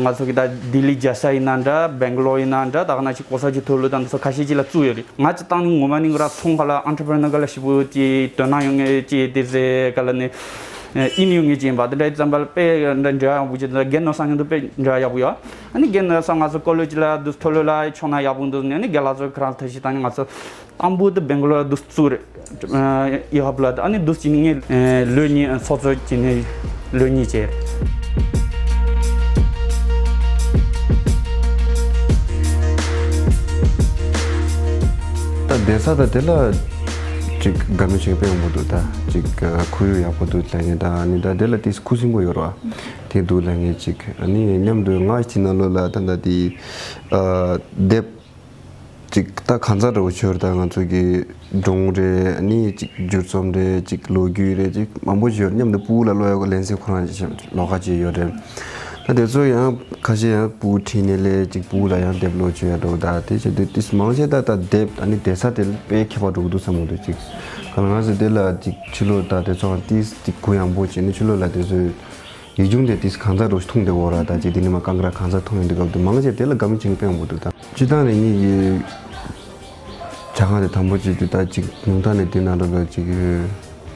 ང་ཚོ་གི་ད་ལྡི་ལི་རྒྱལ་ས་ཡིན་ན་འདྲ་སྦེང་ག་ལོར་ཡིན་ན་འདྲ་ད་ག་ནང་བཞིན་གོ་ས་ཅིག་ཐོ་ལོ་དང་འདུག་སེ་ཁ་ཤས་ཅིག་ལ་བཙུགས་ཡོད་རེད། ང་ཅིག་བཏང་ནི་ངོ་མ་ནི་ང་རང་ཚོང་ཁ་ལ་ཨན་ཊར་པི་རི་ནར་ག་ལ་ཞིབ་པོ་ཅིག་དོ་སྣང་ཡོད་ངེས་ཅིག་དེ་ཟེར་ག་ལ་ནི་ཨིན་ཡོད་ངེས་ཅིག་ཡིན་པ་དེ་འདྲ་ཡིན་ཙམ་པ་ལ་དཔེ་འདྲ་འབྲེལ་བ་ཡག་པོ་ཅིག་དང་རྒན་ནོར་བཟང་མཉམ་དུ་དཔེ་འབྲེལ་བ་ཡག་པོ་ཡོད། ཨ་ནི་རྒན་ནོར་བཟང་ང་ཚོ་ཀོ་ལེ་ཇི་ལ་འདུག་ཐོ་ལོ་ལ་ཕྱོགས་ན་ཡག་པོ་འདུག་ནས་ཨ་ནི་རྒན་ལགས་ཚོ་ཁ་རང་ཐབས་ཤེས་བཏང་ནས་ང་ཚོ་དང་པོ་དེ་སྦེང་ག་ལོར་འདུག་བཙུགས་རེད། ཨི་ཧབ་ལ་ཨ་ནི་འདུག་སེ་ནི་ངས་ལོ་གཉིས་ཚོགས་གཙོ་བྱས་ནས་ལོ་གཉིས་བྱས་རེད། ད་བསྡད་ས་ད་དེ་ལ་ཅིག་དགའ་མོས་བྱེད་དཔེ་ཡོང་གི་འདུག་ད་ཅིག་ཁོར་ཡུག་ཡག་པོ་འདུག་ལབ་ནས་ད་ཨ་ནི་ད་དེ་ལ་ཏིས་ཁུ་སིམ་པོ་ཡོད་རེད་བ། དེ་འདུག་ལབ་ནས་ཅིག་ཨ་ནི་མཉམ་དུ་ང་ཅིག་ནང་ལོགས་ལ་ད་ད་དེ་ཨ་དེབ་ཅིག་ད་གང་ཟག་འདྲ་བོ་ཆོས་ར་ད་ང་ཚོ་གི་སྒྲུང་རེད། ཨ་ནི་ཅིག་བསྒྱུར་རྩོམ་རེད། ཅིག་ལོ་རྒྱུས་རེད། ཅིག་མང་པོ་ཞིག་ཡོད། མཉམ་དུ་སྤུ་གུ་ལ་ཀློག་ཡག་གི་ལེན་སའི་ཁོ་རང་ཅིག་ལོགས་ཀ་ཅིག་ཡོད་རེད། ད་དེ་ཚོ་ཡང་ཁ་ཤས་ཡང་སྤུ་གུ་ཁྲིད་ནས་ལས་ཅིག་སྤུ་གུ་ལ་ཡང་དེབ་ཀློག་བཅུག་ཡ་འདྲ་བོ་ད་དེ་བྱས་དུས་ཏིས་མང་ཆེ་ད་ད་དེབ་ཨ་ནི་བསྡད་ས་དེ་དཔེ་ཁྱད་པར་འགྲོ་གི་འདུག་བསམ་གི་འདུག་ཅིག་ག་ལ་ང་ཚོ་དེ་ལ་ཅིག་ཕྱི་ལོགས་ད་དེ་ཚོ་ཏིས་ཅིག་གུ་ཡངས་པོ་བྱས་ནས་ཕྱི་ལོགས་ལ་དེ་ཚོའི་ཡིག་ཆུང་དེ་ཏིས་གང་ཟག་འདྲ་བོ་ཞིག་མཐོང་བསྡད་ཡོད་ར། ད་ཅིག་དེ་ནས་མ་ཀང་ཀ་ར་གང་ཟག་མཐོང་ཡོང་དུས་སྐབས་དུ་མང་ཆེ་དེ་ལ་དགའ་མོས་བྱེད་མཁན་དཔེ་ཡངས་པོ་འདུག་ད་སྤྱིར་བཏང་ནས་ངེད་ཀྱི་ ཇ་ཁང་དེ་དང་པོ་ཅིག་དེ་ད་ཅིག་ཉུང་མཐའ་ནས་དེ་ནང་ལོགས་ལ་ཅིག་བོད་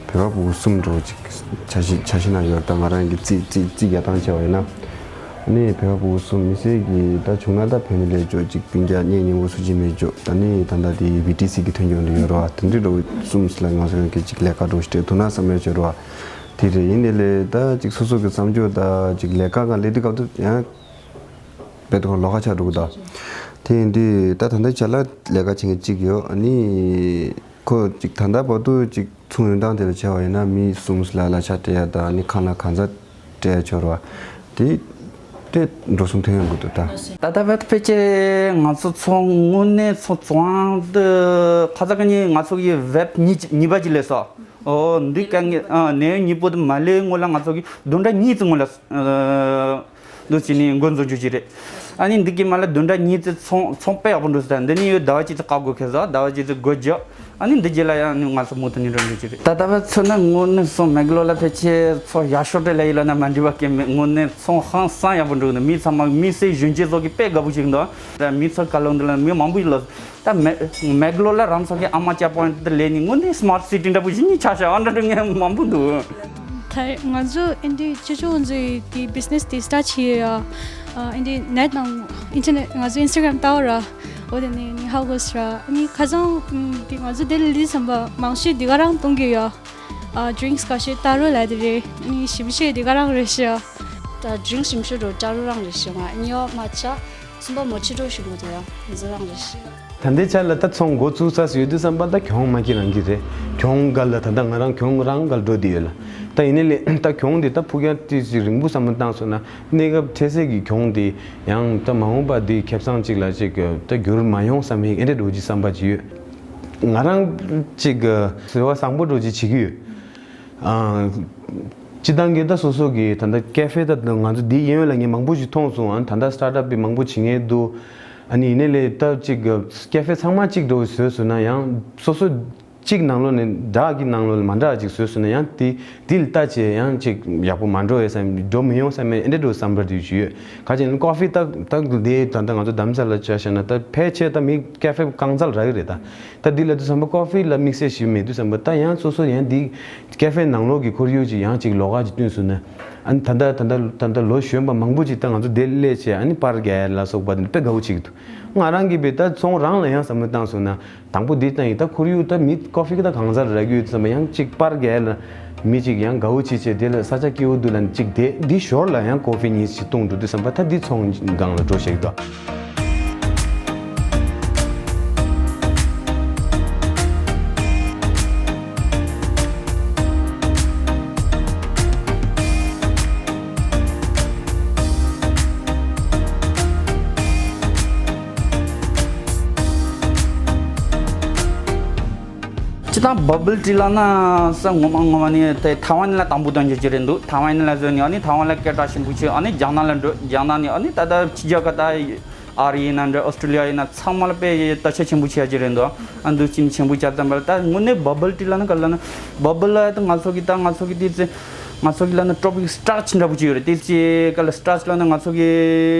པ་ཕྲུ་གུ་གསུམ་འདྲ་ཅིག་འཆར་གཞི་འཆར་གཞི་ནང་ཡོད། ད་ང་རང་གི་རྩིས་རྩིས་རྩིས་རྒྱག་སྟངས་བྱས་པ་ཡིན་ན། ཨ་ནི་བོད་པ་ཕྲུ་གུ་གསུམ་མི་སེར་གྱི་ད་བྱུང་ན་ད་བོད་མི་ལས་ཆོག་ཅིག་སྤུན་ཀྱག་གཉེན་ཉེ་པོ་སུ་གཅིག་མེད་ཆོག་ད་ནི་ད་ལྟ་དེ་བི་ཊི་སི་གི་མཐུན་འགྱུར་འདི་ཡོད་རེད་བ། དེ་འདྲའི་འདྲ་བོ་གསུམ་ལ་ང་ཚོ་གི་ཅིག་ལས་ཀ་འདྲ་ཞིག་སྤྲད་ཐུབ་ན་བསམ་ཡོད་ཆོག་རེད་བ། དེ་རེད། ཡིན་ནའི་ལས་ད་ཅིག་སོ་སོ་གི་བསམ་ཚུལ་ད་ཅིག་ལས་ཀ་སྒང་སླེབས་དུས་སྐབས་དུ་ཡང་དཔེ་ཏོག་ལོགས་ཀ་ཆགས་འགྲོ་གི་ད། དེ་ཡིན་དུས་ད་ད་ལྟ་ཅ་ལག་ལས་ཀ་བྱེད་མཁན་གཅིག་ཡོད། ཨ་ནི་ཁོ་ཅིག་ད་ལྟ་བར་དུ་ཅིག་ཚོང་ཡོང་སྟངས་དེ་ལ་བྱས་པ་ཡིན་ན་མི་གསུམ་ལ་གླ་ཆ་སྤྲད་ཡ་དང་ཨ་ནི་ཁང་གླ་གང་ཚ་སྤྲད་ཡ་ཆོག་རེད་བ། དེ་དེ་འགྲོ་སོང་ཐོན་ཡོང་གི་འདུག་ད། ད་ལྟ་བར་དུ་ཕལ་ཆེར་ང་ཚོ་ཚོང་དངོས་གནས་ཚོང་བཙོང་དུ་ཁ་ཚ་ག་ནི་ང་ཚོ་གི་བེབ་གཉིས་གཉིས་པ་ཅིག་སླེབས་སོང་། ཨོ་འདི་དཀའ་ངལ་ཨ་ནས་གཉིས་པོ་དུ་མ་སླེབས་སྔོན་ལ་ང་ཚོ་གི་བདུན་ཕྲག་གཉིས་ཙམ་སྔོན་ལ་ཨ་འདུག་བྱས་ནས་འགོ་འཛུགས་རྒྱུ་ཅིག་རེད། ཨ་ནི་འདི་གི་མ་ལ་བདུན་ཕྲག་གཉིས་ཙམ་ཚོང་ཚོང་དཔེ་ཡག་པོ་འགྲོ་སོང་། ད་འདི་ནས་ཡོད་ཟླ་བ་གཅིག་ཙམ་བཀག་དགོས་ཁེལ་སོང་། ཟླ་བ་གཅིག་ཙམ་སྒོ་རྒྱག་ཨ་ནི་འདི་རྗེས་ལ་ཡང་ནི་ང་ཚོ་མུ་མཐུད་ནས་འགྲོ་རྒྱུ་ཅིག་རེད། ད་ལྟ་བར་མཚོན་ན་དངོས་གནས་སོང་མེག་ལོར་ལ་ཕལ་ཆེར་ཚོང་ཡག་ཤོས་རེད་ལ་ཡིན་ལ་ན་མ་འགྲིག་པ་གི་མེད། དངོས་གནས་ཚོང་ཧང་སང་ཡག་པོ་འགྲོ་གི་འདུག་མི་ཚང་མ་མི་སེར་གཞོན་སྐྱེས་ཚོ་གི་དཔེ་དགའ་པོ་ཞིག་འདུག་ད་མི་ཚོ་ཀ་ལོ་འདི་ལ་མི་མང་པོ་ཞིག་ལ། ད་མེ་མེག་ལོར་ལ་རང་ཚོ་གི་ཨ་མ་ཅག་པོ་འདི་ལས་ནི་དངོས་གནས་སི་མ་ཊི་སི་ཊི་འདྲ་པོ་ཞིག་ནི་ཆགས་ཤག་ཨ་འདྲ་འདྲ་ངས་མང་པོ་འདུག་ད་ང་ཚོ་ཨིན་ཌི་ཅོ་ཅོ་ང་ཚོའི་དེ་བི་ཛི་ནེ་སི་དེ་སི་ཊར་ཊི་བྱས་ཡ། ཨིན་ཌི་ནེ་ཊི་ནང་ཨིན་ཊར་ནེ་ཊི་ང་ཚོ་ཨིན་སི་ཊ་གྷ་རམ་ལྟ་བ་ར། འོ་དེ་ནས་ནི་ཧའོ་གོ་སི་ར་ནི་ཁ་སང་དེ་ང་ཚོ་དེ་ལ་ལི་བསམ་པ་མང་ཤོས་དེ་ག་རང་གཏོང་གི་ཡོད། ཨ་ཌི་རིང་སི་ཁ་ཤས་ཏཱ་རོ་ལ་དེ་རེད། ནི་ཞིམ་ཤོས་དེ་ག་རང་རེད་ཤག་ད་ཌི་རིང་སི་ཞིམ་ཤོས་འགྲོ་ཏཱ་རོ་རང་རེད་ཤག་མ་ཉོ་མ་ཆ་གསུམ་པ་མོ་ཆི་འགྲོ་ཞིག་མོ་དེ་ཡང་མི་ཚེ་རང་རེད་ཤག་ད་ལྟའི་ཆ་ལ་ད་ཚོང་འགོ་བཙུགས་ཚར་ཡོད་དུས་བསམ་པ་ད་གྱོང་མ་ཁྱེད་རང་གི་རེད། གྱོང་འགའ་ལ་ད་ལྟ་ང་རང་གྱོང་རང་འགའ་ལ་འགྲོ་བསྡད་ཡོད་ལ། ད་ཡིན་ནའི་ལས་ད་གྱོང་དེ་ད་ཕུགས་ཡ་ཏི་ཞིག་རིང་པོ་བསམ་བློ་བཏང་སོང་ན་གནས་སྐབས་འཕྲལ་སེལ་གྱི་གྱོང་དེ་ཡང་ད་མ་འོངས་པ་དེ་ཁེ་བཟང་ཅིག་ལ་ཅིག་ད་འགྱུར་མ་ཡོང་བསམ་ཡིག་ཨེ་འདྲ་འགྲོ་གི་བསམ་པ་ཅིག་ཡོད། ང་རང་ཅིག་གི་བཟོ་བ་བཟང་པོ་འགྲོ་ཅིག་བྱེད་ཀྱི་ཡོད། ཨ། སྤྱི་བཏང་གི་ད་སོ་སོ་གི་ད་ལྟ་ཀེ་ཧྥེ་ད་ང་ཚོ་འདི་ཡིན་ཡོད་ལ་ངས་མང་པོ་ཞིག་མཐོང་སོང་། ཨ་ད་ལྟ་སི་ཊར་ཊབ་པའི་མང་པོ་བྱེད་མཁན་འདུག་ཨ་ནི་ཡིན་ནའི་ལས་ད་ཅིག་ཀེ་ཧྥེ་ཚང་མ་གཅིག་འདྲ་བོ་བཟོས་སོང་ན་ཡང་སོ་སོ་གཅིག་ནང་ལོགས་ནས་འདྲ་གི་ནང་ལོགས་ལ་མ་འདྲ་ཅིག་བཟོས་སོང་ན་ཡང་དེ་དེ་ལ་ལྟ་བྱས་ཡང་ཅིག་ཡག་པོ་མ་འགྲོ་ཡས་བསམ་འགྲོ་མི་ཡོང་བསམ་ཡས་ཨེ་འདྲ་འདྲ་བོ་བསམ་པ་དེ་ཞུ་ཡོད། ག་ཅིག་ནི་ཀོ་ཧྥི་ད་ད་འདི་ད་ལྟ་ང་ཚོ་རྡ་རམ་ས་ལ་ཆ་བཞག་ན་ད་ཕལ་ཆེར་ད་མི་ཀེ་ཧྥེ་རྐང་ཚ་ལ་རག་གི་རེད་ད། ད་འདི་ལ་དུས་བསམ་པ་ཀོ་ཧྥི་ལ་དམིགས་བསལ་ཞིག་མེད་དུས་བསམ་པ་ད་ཡང་སོ་སོ་ཡང་འདི་ཀེ་ཧྥེ་ནང་ལོགས་ཀྱི་ཁོར་ཡུག་ཅིག་ཡང་ཅིག་ལོགས་ཀ་ཅིག་བསྟུན་སོང་ན། ཨ་ནི་ད་ལྟ་ད་ལྟ་ད་ལྟ་ལོ་གཞོན་པ་མང་པོ་ཅིག་ད་ང་ཚོ་འདིར་སླེབས་བྱས་ཨ་ནི་པར་རྒྱག་ཡ་ལ་སོགས་པ་དེ་དཔེ་དགའ་བོ་ཅིག་འདུག་ང་རང་གིས་བས་ད་ཚོང་རང་ལ་ཡང་བསམ་བློ་བཏང་སོང་ན་དང་པོ་འདི་བཏང་ཡིན། ད་ཁོར་ཡུག་ད་མི་ཀོ་ཧྥི་ད་གང་ཟག་རག་གི་ཡོད་བསམ་པ་ཡང་ཅིག་པར་རྒྱག་ཡ་ལ་མི་ཅིག་ཡང་དགའ་བོ་བྱེད་བྱས་དེ་ལ་ས་ཆ་སྐྱིད་པོ་འདུག་ལ་ཅིག་དེ་འདི་ཞོར་ལ་ཡང་ཀོ་ཧྥི་གཉིས་ཅིག་བཏུང་འགྲོ་དུས་བསམ་པ་ད་འདི་ཚོང་སྒང་ལ་འགྲོ་ཤེས་ཀྱི་འདུག་སྤྱིར་བཏང་བ་བལ་ཊི་ལབ་ན་ས་ངོ་མ་ངོ་མ་ནི་དེ་ཐའེ་ཝན་ལ་དང་པོ་དོན་རྒྱུ་ཅིག་རེད་འདུག་ཐའེ་ཝན་ལ་བཟོས་ནས་ཨ་ནི་ཐའེ་ཝན་ལ་སྐད་གྲགས་ཆེན་པོ་ཆེ། ཨ་ནི་རྒྱ་ནག་ལ་འགྲོ། རྒྱ་ནག་ནས་ཨ་ནི་ད་ལྟ་ཕྱི་རྒྱལ་ཁག་ད་ཨ་རི་ཡིན་ན་འདྲ་ཨོ་སི་ཀྲི་ལི་ཡ་ཡིན་ན་ཚང་མ་ལ་དཔེ་དར་ཆ་ཆེན་པོ་ཆེ་ཡ་ཅིག་རེད་འདུག་ཨ་འདུག་ཅིང་ཆེན་པོ་ཆགས་ཙམ་པ་ལ་ད་དངོས་གནས་བ་བལ་ཊི་ལབ་ན་ག་ལབ་ན་བ་བལ་ལ་ད་ང་ཚོ་གི་ད་ང་ཚོ་གི་དེ་ཚེ་ང་ཚོ་གི་ལབ་ན་ཊོ་པིག་སི་ཊར་ཆི་འདྲ་པོ་ཅིག་ཡོད་རེད། དེ་ཚེ་ག་ལ་སི་ཊར་ཆི་ལབ་ན་ང་ཚོ་གི་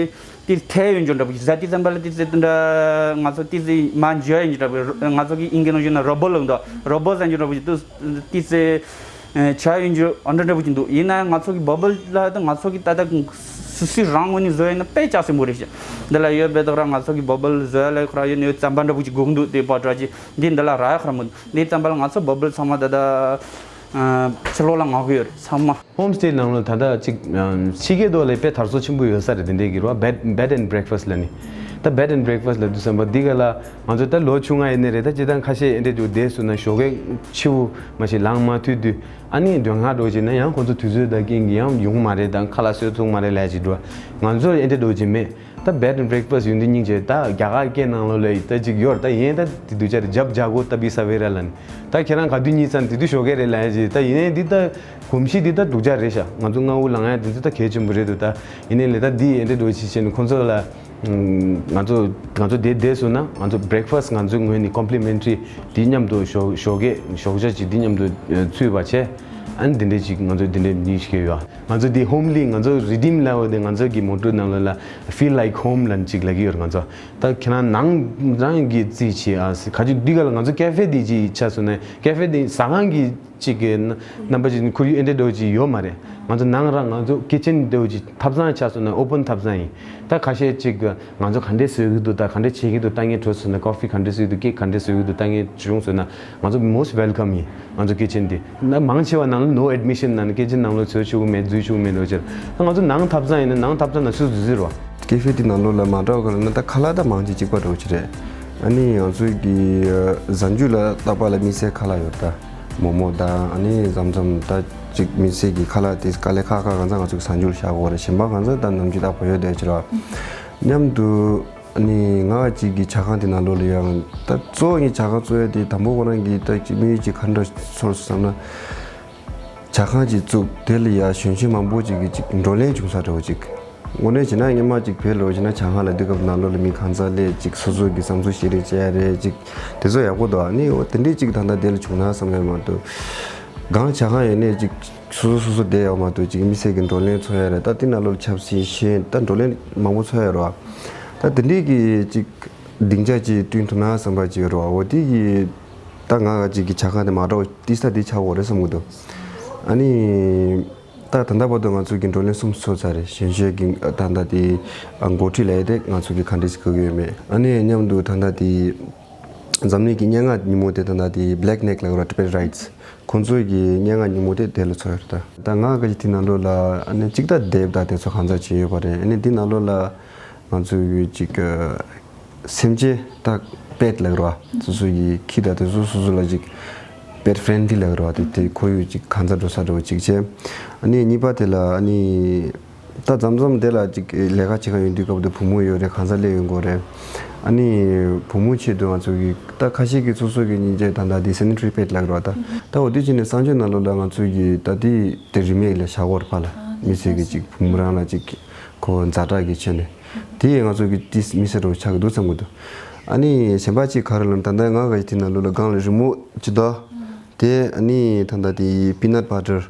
དེ་ཐལ་ཡོད་འཇོག་འདྲ་པོ་ཞིག་ཟ་དུས་ཙམ་པ་ལ་དེ་ཚེ་དེ་འདྲ་ང་ཚོ་དེ་ཚེ་མ་འཇོ་ཡ་ཡིན་འདྲ་པོ། ང་ཚོ་གི་ཨིན་སྐད་ནང་བཤད་ན་རོ་བོ་ལབ་འདུག་རོ་བོ་ཟ་འཇོག་འདྲ་པོ་ཞིག་དུ་དེ་ཚེ་བྱ་ཡོད་འཇོག་ཨ་འདྲ་འདྲ་པོ་ཅིག་འདུག་ཡིན་ན་ང་ཚོ་གི་བ་བལ་ལ་ད་ང་ཚོ་གི་ད་ལྟ་སུ་སུའི་རང་ངོས་ནས་བཟོ་ཡ་ཡིན་ན་དཔེ་ལྕགས་སྲིན་པོ་རེད་ཤག་འདི་ལ་ཡོད་པའི་ད་ར་ང་ཚོ་གི་བ་བལ་བཟོ་ཡ་ལ་ཁོ་ར་ཡོད་ནས་རྩམ་པ་འདྲ་པོ་ཅིག་སྒུག་འདུག་དེ་པ་འདྲ་ཅིག་འདི་འདི་ལ་རག་ཡ་ཁོ་ར་མི་འདུག་འདི་ཙམ་པ་ལ་ང་ཚོ་བ་བལ་ཚང་མ་ད་ལྟ་ཕྱི་ལོགས་ལ་མངགས་ཀྱི་ཡོད་རེད་ཚང་མ། ཧོམ་སི་ཊེ་ནང་ལ་ད་ལྟ་ཅིག་ཕྱི་རྒྱལ་དུ་ལས་དཔེ་དར་སྲོལ་ཆེན་པོ་ཡོད་ས་རེད། དེ་འདྲའི་གི་རོ་བེཌ་བེཌ་ཨེན་བྷི་རེག་ཕ་སི་ལབ་ནི། ད་བེཌ་ཨེན་བྷི་རེག་ཕ་སི་ལབ་དུས་ཙམ་པ་འདི་ག་ལ་ང་ཚོ་ད་ལོ་ཆུང་ང་ཡིན་ནི་རེད། ད་སྤྱིར་བཏང་ཁ་ཤས་ཨེ་འདྲས་འདུག་བསྡད་སོང་ན་ཞོགས་ཀས་ཕྱི་པོ་མ་ཞིག་ལངས་མ་ཐུབ་དུས་ཨ་ནི་མགྲོན་ཁང་འགྲོ་བྱས་ན་ཡང་ཁོ་ཚོ་དུས་ཚོད་ད་རྐྱེན་གྱིས་ཡང་ཡོང་མ་རེད། ད་ཁ་ལག་བཟོས་ཚུགས་མ་རེད་ལབ་ཅིག་འགྲོ། ང་ཚོ་ཨེ་འདྲས་འགྲོ་བྱས་མེད། ད་བེཌ་ཨེན་བྷི་རེག་ཕ་སི་ཡོང་དུས་སྙིང་རྗེ། ད་རྒྱ་གར་སྐད་ནང་ལོགས་ལ་ད་ཅིག་ཡོད་རེད། ད་ཡིན་ད་དེ་དུས་ཅར་ཇབ་ཇ་གོ་ཏ་བི་ས་བེ་ར་ལབ་ནི། ད་ཁྱེད་རང་ག་དུས་གཉིད་སད་ན་དེ་དུས་ཞོགས་ཀས་རེད་ལབ་ཡ་ཅིག་ད་ཡིན་ནའི་འདི་ད་གོམས་གཤིས་འདི་ད་སྡུག་ཅག་རེད་ཤག་ང་ཚོ་སྔ་པོ་ལངས་ཡ་དེ་ཚོ་ད་གལ་ཆེན་པོ་རེད་འདུག་ད་ཡིན་ནའི་ལས་ད་འདི་ཨེ་འདྲས་འགྲོ་བྱས་བྱས་ནས་ཁོ་ཚོ་ལ་ང་ཚོ་ང་ཚོ་དེ་བསྡད་སོང་ན་ང་ཚོ་བྷི་རེག་ཕ་སི་ང་ཚོའི་ངོས་ནས་ཀོམ་པི་ལི་མེན་ཊི་རི་དེ་མཉམ་དུ་ཞོགས་ཞོགས་ཀས་ཞོགས་ཇ་ཅིག་དེ་མཉམ་དུ་ཚུད་པ་བྱས། ཨ་ནི་འདི་འདྲས་ཅིག་ང་ཚོ་འདི་འདྲས་མི་ཞིག་ཡོད། ང་ཚོ་འདི་ཧོམ་ལི་ང་ཚོ་རི་ཌིམ་ལབ་པ་དེ་ང་ཚོ་གི་མོ་ཊོ་ནང་ལོགས་ལ་feel like home ལབ་ཅིག་ལབ་ཀྱི་ཡོད་རེད། ང་ཚོ་ད་ཁྱེད་རང་ནང་རང་གི་རྩིས་བྱེད་ཨ་སི་ག་ཅིག་འདི་ག་ལ་ང་ཚོ་ཀེ་ཧྥེ་འདི་ཅིག་ཆ་སོང་ན་ཀེ་ཧྥེ་འདི་ཟ་ཁང་གི་ཅིག་གི་རྣམ་པ་ཅིག་ཁོར་ཡུག་ཨེ་འདྲས་འདྲ་བོ་ཅིག་ཡོད་མ་རེད། ང་ཚོ་ནང་རང་ང་ཚོ་ཀི་ཆེན་འདྲ་བོ་ཅིག་ཐབ་ཚང་ཆ་སོང་ན་ཨོ་པན་ཐབ་ཚང་ཡིན། ད་ཁ་ཤས་ཅིག་ང་ཚོ་ག་འདྲས་བཟོ་གི་འདུག་ད་ག་འདྲས་བྱེད་ཀྱི་འདུག་ལྟ་མཁན་འགྲོ་སོང་ན་ཀོ་ཧྥི་ག་འདྲས་བཟོ་གི་འདུག་ཀེག་ག་འདྲས་བཟོ་གི་འདུག་ལྟ་མཁན་བྱུང་སོང་ན་ང་ཚོ་most welcome ཡིན། ང་ཚོ་ཀི་ཆེན་འདི་ན་མང་ཆེ་བ་ནང་ལ་no admission ནང་ནས་ཀི་ཆེན་ནང་ལ་འཛུལ་ཆོག་གི་མེད། འཛུལ་ཆོག་གི་མེད་འགྲོ་ཕྱིར་ད་ང་ཚོ་ནང་ཐབ་ཚང་ཡིན་ན་ནང་ཐབ་ཚང་ནང་སུ་འཛུལ་འཛུལ་རོ། ཀེ་ཧྥེ་དེ་ནང་ལོགས་ལ་མ་འདྲ་བ་ག་ལ་ན་ད་ཁ་ལག་ད་མང་ཆེ་གཅིག་པ་འདྲ་བོ་ཅིག་རེད། ཨ་ནི་ང་ཚོ་གི་གཟའ་མཇུག་ལ་རྟག་པར་ལ་དམིགས་བསལ་ཁ་ལག་ཡོད་ད། མོག་མོག་དང་ཨ་ནི་མཚམས་མཚམས་ད་ཅིག་དམིགས་བསལ་གྱི་ཁ་ལག་དེ་དཀའ་ལས་ཁག་ཁག་གང་ཚང་ང་ཚོ་གི་གཟའ་མཇུག་ལ་བཞག་དགོས་རེད། གཞན་པ་གང་ཚང་ད་ནམ་རྒྱུན་ད་བོད་ཡོད་བསྡད་ཕྱིར་རོ། མཉམ་དུ་ཨ་ནི་ང་གཅིག་གི་ཇ་ཁང་དེ་ནང་ལོགས་ལ་ཡང་ད་གཙོ་བོ་ངའི་ཇ་ཁང་གཙོ་བོ་དེ་དང་པོ་ཁོ་རང་གི་ད་ཅིག་དམིགས་ཡུལ་ཅིག་ག་འདྲ་ཚོར་སོང་བསམ་ན། ཇ་ཁང་ཅིག་བཙུགས་དེ་ལ་ཡ་གཞོན་གཞོན་མང་པོ་ཅིག་གི་ཅིག་བགྲོ་གླེང་བྱུང་ས་འདྲ་བོ་ཅིག་དངོས་གནས་བྱས་ན་སྔོན་མ་ཅིག་བོད་ལ་བྱས་ན་ཇ་ཁང་ལ་དུས་སྐབས་ནང་ལོགས་ལ་མི་གང་ཚང་སླེབས་ཅིག་སོ་སོ་གི་བསམ་ཚུལ་བཤད་རེས་བྱས་རེས་ཅིག་དེ་ཚོ་ཡག་པོ་འདུག་ཨ་ནི་འོ་དེ་འདྲས་ཅིག་ད་ལྟ་དེ་ལ་བྱུང་ན་བསམ་ཡོད་མ་གཏོགས། གང་ཇ་ཁང་ཡོད་ནས་ཅིག་སོ་སོ་སོ་སོ་བསྡད་ཡོད་མ་གཏོགས་ཅིག་མི་སེར་གྱི་བགྲོ་གླེང་ཚོགས་ཡ་རེད། ད་དེ་ནང་ལོགས་ལ་ཆབ་སྲིད་ཤེས་ད་བགྲོ་གླེང་མང་པོ་ཚོགས་ཡ་རེད་བ། ད་དེ་འདྲས་ཀྱི་ཅིག་སྡིངས་ཆ་ཅིག་བསྐྲུན་ཐུབ་ན་བསམ་པ་ཅིག་ཡོད་རེད་བ། འོ་དེ་གི་ད་ང་ག་ཅིག་གི་ཇ་ཁང་དེ་མ་འདྲ་བ་ཏི་ས་དེ་ཆགས་འོ་རེད་བསམ་གི་འདུག་ཨ་ནི། ད་ད་ལྟ་བར་དུ་ང་ཚོ་གི་བགྲོ་གླེང་གསུམ་ཚོགས་ཚར་རེད། གཞོན་གཞོན་གྱི་ད་ལྟ་དེ་འགོ་ཁྲིད་ལས་དེ་ང་ཚོ་གི་ག་འདྲས་ཞིག་དགོས་ཀྱི་ཡོད་མེད། ཨ་ནི་མཉམ་དུ་ད་ལྟ་དེ་འཛམ་གླིང་གི་སྙན་ངག་ཉིན་མོ་དེ་ད་ལྟ་དེ་Black Neck ལ་ར་Tibet Writes ཁོང་ཚོ་གི་སྙན་ངག་ཉིན་མོ་དེ་དེ་ལ་ཚོགས་ཡོད་རེད། ད་ད་ང་ག་ཅིག་དེ་ནང་ལོགས་ལ་ཨ་ནི་གཅིག་ད་དེབ་ད་དེ་ཚོ་གང་ཚ་བྱས་ཡོད་པ་རེད། ཨ་ནི་དེ་ནང་ལོགས་ལ་ང་ཚོ་གི་ཅིག་སེམས་ཅན་ད་pet ལབ་ར་བ། སོ་སོ་ཡི་ཁྱི་དང་དེ་ཚོ་སོ་སོ་ལ་ཅིག་pet friendly ལབ་ར་བ། དེ་དེ་ཁོར་ཡུག་ཅིག་གང་ཚ་འགྲོ་ས་འགྲོ་ཅིག་བྱས། ཨ་ནི་གཉིས་པ་དེ་ལ་ཨ་ནི་ད་མཚམས་མཚམས་དེ་ལ་ཅིག་ལས་ཀ་བྱེད་ག་ཡོང་དུས་སྐབས་དུ་བུ་མོ་ཡོད་རེད། གང་ཚ་སླེབས་ཡོང་གོ་རེད། ཨ་ནི་བུ་མོ་ཆེད་དུ་ང་ཚོ་གི་ད་ཁ་ཤས་ཀྱི་སོ་སོ་གི་སྙིང་རྗེ་ད་ད་དེ་sanitary pad ལབ་ར་བ། ད་ད་འོ་དུས་ཕྱིན་ནས་གསང་སྤྱོད་ནང་ལོགས་ལ་ང་ཚོ་གི་ད་དེ་དེ་རིན་མེད་ལ་བཞག་གོ་ར་ཕ་ལ་མི་ཚེ་གི་ཅིག་བུ་མོ་རང་ལ་ཅིག་ཁོ་ཛ་དྲག་གི་ཆེད་ནས། དེ་ཡིས་ང་ཚོ་གི་ཏིས་མི་སེར་རོ་ཆགས་ཀྱི་འདུག་བསམ་གྱི་འདུག་ཨ་ནི་གཞན་པ་ཅིག་ག་རེ་ལབ་ན་ད་ལྟ་ང་གི་དེ་ནང་ལོགས་ལ་སྒང་ལ་རི་མོ་ཅི་ད། དེ་ཨ་ནི་ད་ལྟ་དེ་peanut butter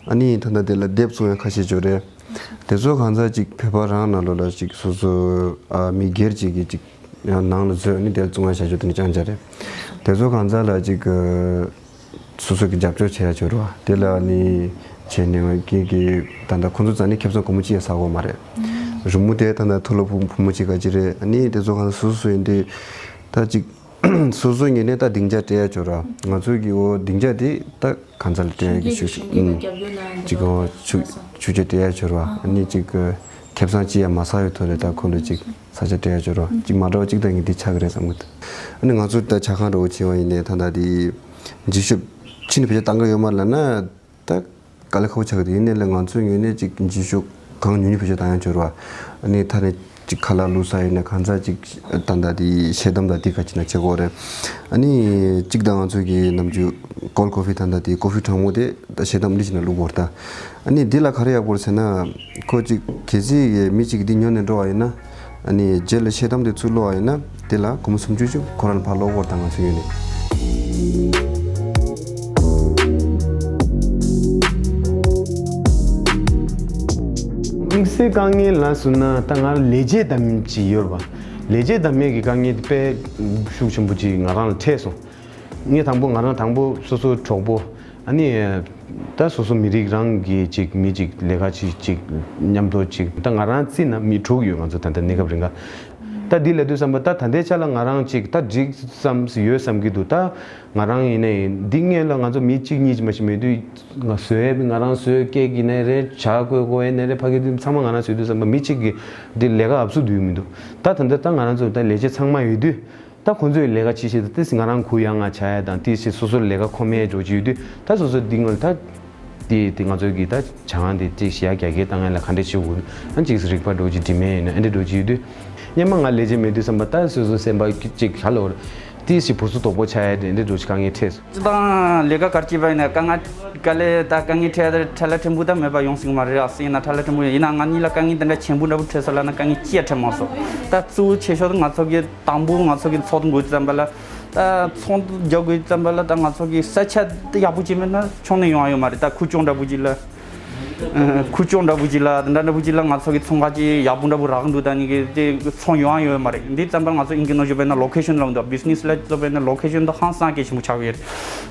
ཨ་ནི་ད་ལྟ་དེ་ལ་དེབ་བཙོང་ཡ་ཁ་ཤས་ཅིག་ཡོད་རེད། དེ་ཚོ་གང་ཚ་ཅིག་བོད་པ་རང་ནང་ལོགས་ལ་ཅིག་སོ་སོ་ཨ་མི་སྒེར་ཅིག་གི་ཅིག་ཡང་ནང་ལ་བཟོས་ཨ་ནི་དེ་ལ་བཙོང་ཡ་བྱ་རྒྱུ་དེ་ནི་རྐྱང་རྐྱང་རེད། དེ་ཚོ་གང་ཚ་ལ་ཅིག་སོ་སོ་གི་རྒྱབ་སྐྱོར་བྱེད་ཡ་ཅིག་ཡོད་རེད་བ། དེ་ལ་ནི་བྱས་ནས་ང་གི་གི་ད་ལྟ་ཁོང་ཚོ་རྩ་ནས་ཁེ་བཟང་སྒོར་མོ་གཅིག་ཡང་ཟ་གོ་མ་རེད། རི་མོ་དེ་ད་ལྟ་མཐོ་སློབ་བུ་བུ་མོ་གཅིག་ག་ཅི་རེད། ཨ་ནི་དེ་ཚོ་གང་ཚ་སོ་སོ་ཡིན་དུས་ད་ཅིག་སོ་སོ་ངོས་ནས་ད་སྡིངས་ཆ་སྤྲད་ཡ་ཅིག་ཡོད་རེད་བ། ང་ཚོ་གི་འོ་སྡིངས་ཆ་དེ་ད་གང་ཚ་ལ་སྤྲད་ཡ་གི་ཤུགས་ཤུགས་ཨུམ་ཅིག་གང་ཤུགས་ཤུགས་ཆེ་སྤྲད་ཡ་ཅིག་ཡོད་རེད་བ། ཨ་ནི་ཅིག་ཁེ་བཟང་ཅི་ཡང་མ་ཟ་བའི་ཐོག་ལ་ད་ཁོ་ལ་ཅིག་ས་ཆ་སྤྲད་ཡ་ཅིག་ཡོད་རེད་བ། ཅིག་མ་འདྲ་བ་ཅིག་ད་ངས་འདི་ཆགས་ཀྱི་རེད་བསམ་གི་འདུག་ཨ་ནི་ང་ཚོ་ད་ཇ་ཁང་འདྲ་བོ་བྱས་པ་ཡིན་ནའི་ད་ད་དེ་འཇིགས་ཞུབ་ཕྱི་ནས་བེད་སྤྱོད་བཏང་གི་ཡོད་མ་རེད་ལབ་ན་ད་དཀའ་ལས་ཁག་པོ་ཆགས་ཀྱི་འདུག་ཡིན་ནའི་ལ་ང་ཚོའི་ངོས་ནས་ཅིག་འཇིགས་ཞུབ་གང་ཉུང་ཉུང་བེད་སྤྱོད་བཏང་ཡ་ཅིག་ཡོད་རེད་བ། ཨ་ནི་ད་ནི་ཅིག་ཁ་ལག་བླུགས་ས་ཡིན་ན་གང་ཚ་ཅིག་ད་ད་དེ་ཤེལ་དམ་ད་དེ་ག་ཅི་ན་བྱེད་དགོས་རེད། ཨ་ནི་ཅིག་ད་ང་ཚོ་གི་ནམ་རྒྱུན་cold coffee ད་ད་དེ་ཀོ་ཧྥི་གྲང་མོ་དེ་ད་ཤེལ་དམ་འདི་ཅིག་ན་བླུགས་དགོས་རེད་ད། ཨ་ནི་འདི་ལ་ག་རེ་ཡག་པོ་རེད་ཟེར་ན། ཁོ་ཅིག་གལ་སྲིད་མི་གཅིག་འདི་ཉོ་ནས་འགྲོ་བ་ཡིན་ན། ཨ་ནི་རྗེས་ལ་ཤེལ་དམ་དེ་ཚུར་སློག་པ་ཡིན་ན། དེ་ལ་སྒོར་མོ་སུམ་ཅུ་ཅིག་ཁོ་རང་ཕར་སློག་དགོས་རེད་ད་ང་ཚོའི་ངོས་ནས། དམིགས་བསལ་དཀའ་ངལ་ལ་གཟིགས་ན་ད་ང་ལས་བྱེད་དམ་ཅིག་ཡོད་རེད་པ། ལས་བྱེད་དམ་མེད་ཀྱི་དཀའ་ངལ་དེ་དཔེ་ཤུགས་ཆེན་པོ་ཅིག་ང་རང་ལ་འཕྲད་སོང་། ངས་དང་པོ་ང་རང་དང་པོ་སོ་སོའི་གྲོགས་པོ། ཨ་ནི། ད་སོ་སོ་མི་རིགས་རང་གི་ཅིག་མི་ཅིག་ལས་ཀ་ཅིག་ཅིག་མཉམ་དུ་ཅིག་ད་ང་རང་རྩིས་ན་མི་དྲུག་ཡོད་ང་ཚོ་ད་ལྟ་གནས་སྐབས་རིང་ག་ད་འདི་ལབ་དུས་ཙམ་པ་ད་ད་ལྟའི་ཆ་ལ་ང་རང་ཅིག་ད་འགྲིག་བསམ་ཡོད་བསམ་གྱི་འདུག་ད་ང་རང་ཡིན་ནའི་འདི་སྔོན་ལ་ང་ཚོ་མི་གཅིག་གཉིས་ཅིག་མ་ཞིག་མེད་དུས་ང་བཟོས་ང་རང་བཟོས་ཀེག་ཡིན་ནའི་རེད། ཇ་བསྐོལ་དགོས་ཡིན་ནའི་རེད། ཕ་གི་དུས་ཚང་མ་ང་རང་བཟོས་དུས་ཙམ་པ་མི་གཅིག་གིས་འདི་ལས་ཀ་ཨབ་སུ་དུས་མི་འདུག་ད་ད་ལྟ་ད་ང་རང་ཚོ་ད་ལས་བྱེད་ཚང་མ་ཡོད་དུས། ད་ཁོང་ཚོའི་ལས་ཀ་ཅི་བྱེད་དང་ཏིས་ང་རང་གུ་ཡངས་ང་བྱ་ཡ་དང་ཏིས་སོ་སོར་ལས་ཀ་ཁོམ་ཡས་འགྲོ་གི་ཡོད་དུས་ད་སོ་སོ་འདི་ངོ་ད་ཏིས་ཏི་ང་ཚོའི་གི་ད་བྱ་ངང་འདི་ཏིས་ཞི་ཡ་རྒྱ་སྐྱེད་བཏང་ཡ་ལ་ག་འདྲས་བྱེད་དགོས་ཨ་ཅིག་རིག་པ་འགྲོ་གི་འདྲི་མེད་ཡིན་ན་ཨ་འདྲས་འགྲོ་གི་ཡོད་དུས་སྙན་མ་ང་ལས་བྱེད་མེད་དུས་བསམ་པ་ད་སོ་སོ་སེམས་པ་ཅིག་ཧ་ལོ་ཏིས་ཞི་བུ་སུ་དོག་པོ་ཆ་ཡ་དེ་འདྲས་འགྲོ་གི་དཀའ་ངལ་འཕྲད་སོང་། སྤྱི་དང་ལས་ཀ་གར་སྐྱིད་པ་ཡིན་ན་དཀའ་ངལ་དཀའ་ལས་ད་དཀའ་ངལ་འཕྲད་ཡ་ད་ཁྲ་ལ་ཕྲན་བུ་ད་མེད་པ་ཡོང་སྲིད་མ་རེད། ཨ་སྲིད་ཡིན་ན་ཁྲ་ལ་ཕྲན་བུ་ཡིན་ན་ང་གཉིས་ལ་དཀའ་ངལ་དེ་འདྲ་ཆེན་པོ་འདྲ་པོ་འཕྲད་སོང་ལབ་ན་དཀའ་ངལ་ཅི་ཡ་འཕྲད་མ་སོང་། ད་གཙོ་བོ་ཆེ་ཤོས་ང་ཚོ་གི་དང་པོ་ང་ཚོ་གི་ཚོགས་འདུ་འགོ་བརྩམས་པ་ལ་ ད་ཚོང་རྒྱག་དགོས་ཙམ་པ་ལ་ད་ང་ཚོ་གི་ས་ཆ་ཡག་པོ་ཅིག་མེད་ན་ཕྱུགས་ནས་ཡོང་ཡ་ཡོད་མ་རེད། ད་ཁུལ་ལྕོག་འདྲ་པོ་ཅིག་ལ། ཨ། ཁུལ་ལྕོག་འདྲ་པོ་ཅིག་ལ། དེ་འདྲ་འདྲ་པོ་ཅིག་ལ་ང་ཚོ་གི་ཚོང་ཁང་ཅིག་ཡག་པོ་འདྲ་པོ་རག་འདུག་ད་ནི་གི་དེ་ཚོང་ཡོང་ཡ་ཡོད་མ་རེད། འདི་ཙམ་པ་ང་ཚོ་ཨིན་སྐད་ནང་བརྗོད་པ་ཡིན་ན་ལོ་ཁེ་ཤན་ལབ་འདུག་བི་ཛི་ནེ་སི་ལ་བརྗོད་པ་ཡིན་ན་ལོ་ཁེ་ཤན་དེ་ཧང་སང་གལ་ཆེན་པོ་ཆགས་ཀྱི་ཡོད་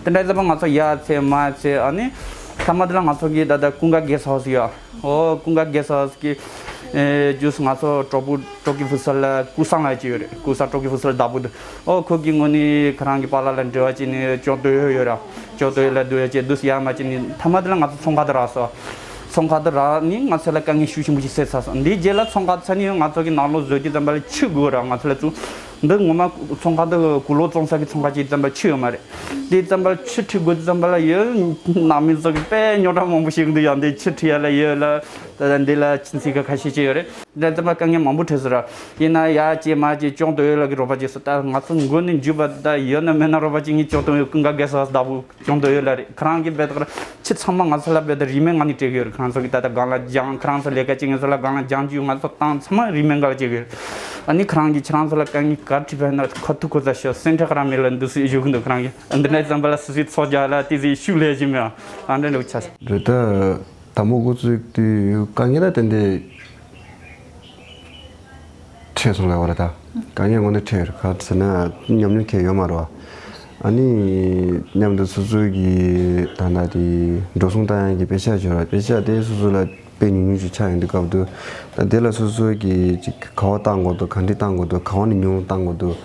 རེད། དེ་འདྲ་ཙམ་པ་ང་ཚོ་ཡར་ཚད་མར་ཚད་ཨ་ནི་མཐའ་མ་དེ་ལ་ང་ཚོ་གི་ད་ལྟ་ཀུན་དགའ་གེ་སི་ཧའོ་སི་ཡོད། ཨོ་ཀུན་དགའ་གེ་སི་ཧའོ་སི་གི་ཨེ་ཇུས་ང་ཚོ་གྲོགས་པོ་ཀྲོ་ཀི་ཧྥུ་སལ་ལ་ཀུ་སང་ལ་ཅིག་ཡོད་རེད། ཀུ་སང་ཀྲོ་ཀི་ཧྥུ་སལ་བདག་པོ་འདུག་ཨོ་ཁོ་གི་ངོས་ནས་ཁོ་རང་གི་པཱ་ལགས་ལ་འབྲེལ་བ་བྱས་ནས་ཅོག་ཏོ་ཡོད་ཡོད་ར། ཅོག་ཏོ་ཡོད་ལ་འདུག་ཡ་བྱས་འདུག་ཡ་མ་བྱས་ནས་མཐའ་མ་དེ་ལ་ང་ཚོ་ཚོང་ཁང་དུ་རག་སོང་། ཚོང་ཁང་དུ་རག་ནས་ང་ཚོ་ལ་དཀའ་ངལ་ཤུགས་ཆེན་པོ་ཞིག་སེལ་ཚར་སོང་། འདིའི་རྗེས་ལ་ཚོང་ཁང་ཚ་ནས་ང་ཚོ་གི་ནང་ལོགས་བཟོ་རྒྱུ་ཙམ་པ་ལ་ཆུ་དགོས་ར། ང་ཚོ་ལ་ཚུ་འདི་ངོ་མ་ཚོང་ཁང་དུ་གུ་ལོག་བཙོང་ས་གི་ཚོང་ཁང་ཅིག་ཙམ་པ་ཆུ་ཡོད་མ་རེད། དེ་ཙམ་པ་ཆུ་ཁྲིད་དགོས་ཙམ་པ་ལ་ཡོད། ནང་མི་ཚོ་གི་དཔེ་རྙོག་དྲ་མང་པོ་ཞིག་འདུག་ཡང་འདི་ཆུ་ཁྲིད་ཡ་ལ་ཡོད་ལ། ད་ལྟ་འདི་ལ་ཆུ་འཛིན་ག་ཁ་ཤས་ཅིག་ཡོད་རེད། འདི་ཙམ་པ་དཀའ་ངལ་མང་པོ་འཕྲད་སོང་ར། ཡིན་ན་ཡ་ཅེ་མ་ཅེ་ཅོང་དོ་ཡོད་ལ་གི་རོགས་པ་བྱས་སོང་། ད་ང་ཚོ་མགོ་ནས་མཇུག་བར་ད་ཡོད་ན་མེད་ན་རོགས་པ་བྱེད་མཁན་ཅོང་དོ་ཡོད། ཀུན་དགའ་གེ་སི་ཧའོ་སི་བདག་པོ་ཅོང་དོ་ཡོད་ལ་རེད། ཁོ་རང་གི་བེད་ད་ཆུ་ཚང་མ་ང་ཚོ་ལ་བེད་ད་རིན་མེད་ངང་ནས་སྤྲད་གི་ཡོད་རེད། ཁོ་རང་ཚོ་གི་ད་ལྟ་སྒང་ལ་སྦྱང་། ཁོ་རང་ཚོ་ལས་ཀ་བྱེད་མཁན་ཚོ་ལ་སྒང་ལ་སྦྱང་རྒྱུ་ང་ཚོ་བཏང་ཚང་མ་རིན་མེད་འགའ་ལ་སྤྲད་གི་ཡོད་རེད། ཨ་ནི་ཁོ་རང་གི་ཁྱེད་རང་ཚོ་ལ་དཀའ་ངལ་ག་རེ་འཕྲད་པ་ཡིན་ན་ཁ་ཐུག་ཁོ་ཚ་ཤོད། སེམས་ཁྲལ་ག་རང་མེད་ལ་འདུག་སེ་བཞུགས་གི་འདུག་ཁོ་རང་གི། འདི་འདྲ་ཙམ་པ་ལ་སུ་སུའི་ཚོགས་རྒྱག་ལ་དེ་ཚོའི་ཤུགས་ལས་ཀྱི་མེད། ཨ་འདྲ་འདྲ་བོ་ཆགས་སོང་། རེད་ད། དང་པོ་འགོ་བཙུགས་དུས་དཀའ་ངལ་ད་ཏན་ཏན་འཕྲད་སོང་ལབ་པ་རེད་ད། དཀའ་ངལ་དངོས་གནས་འཕྲད་ཡོད་རེད། ག་རེ་ཟེར་ན་ཉམས་མྱོང་གང་ཡང་ཡོད་མ་རེད་བ། ཨ་ནི་མཉམ་དུ་སོ་སོའི་གི་ད་ལྟ་དེ་འགྲོ་སོང་བཏང་ཡག་གི་པེ་ཤག་ཅིག་ཡོད་རེད། པེ་ཤག་དེ་སོ་སོ་ལ་དཔེ་ཉུང་ཉུང་ཞིག་ཆགས་ཡོང་དུས་སྐབས་དུ། ད་དེ་ལ་སོ་སོ་གིས་ཅིག་ག་པར་བཏང་དགོས་འདུག་ག་འདྲས་བཏང་དགོས་འདུག་ག་པར་ནས་ཉུང་བཏང་དགོས་འདུག་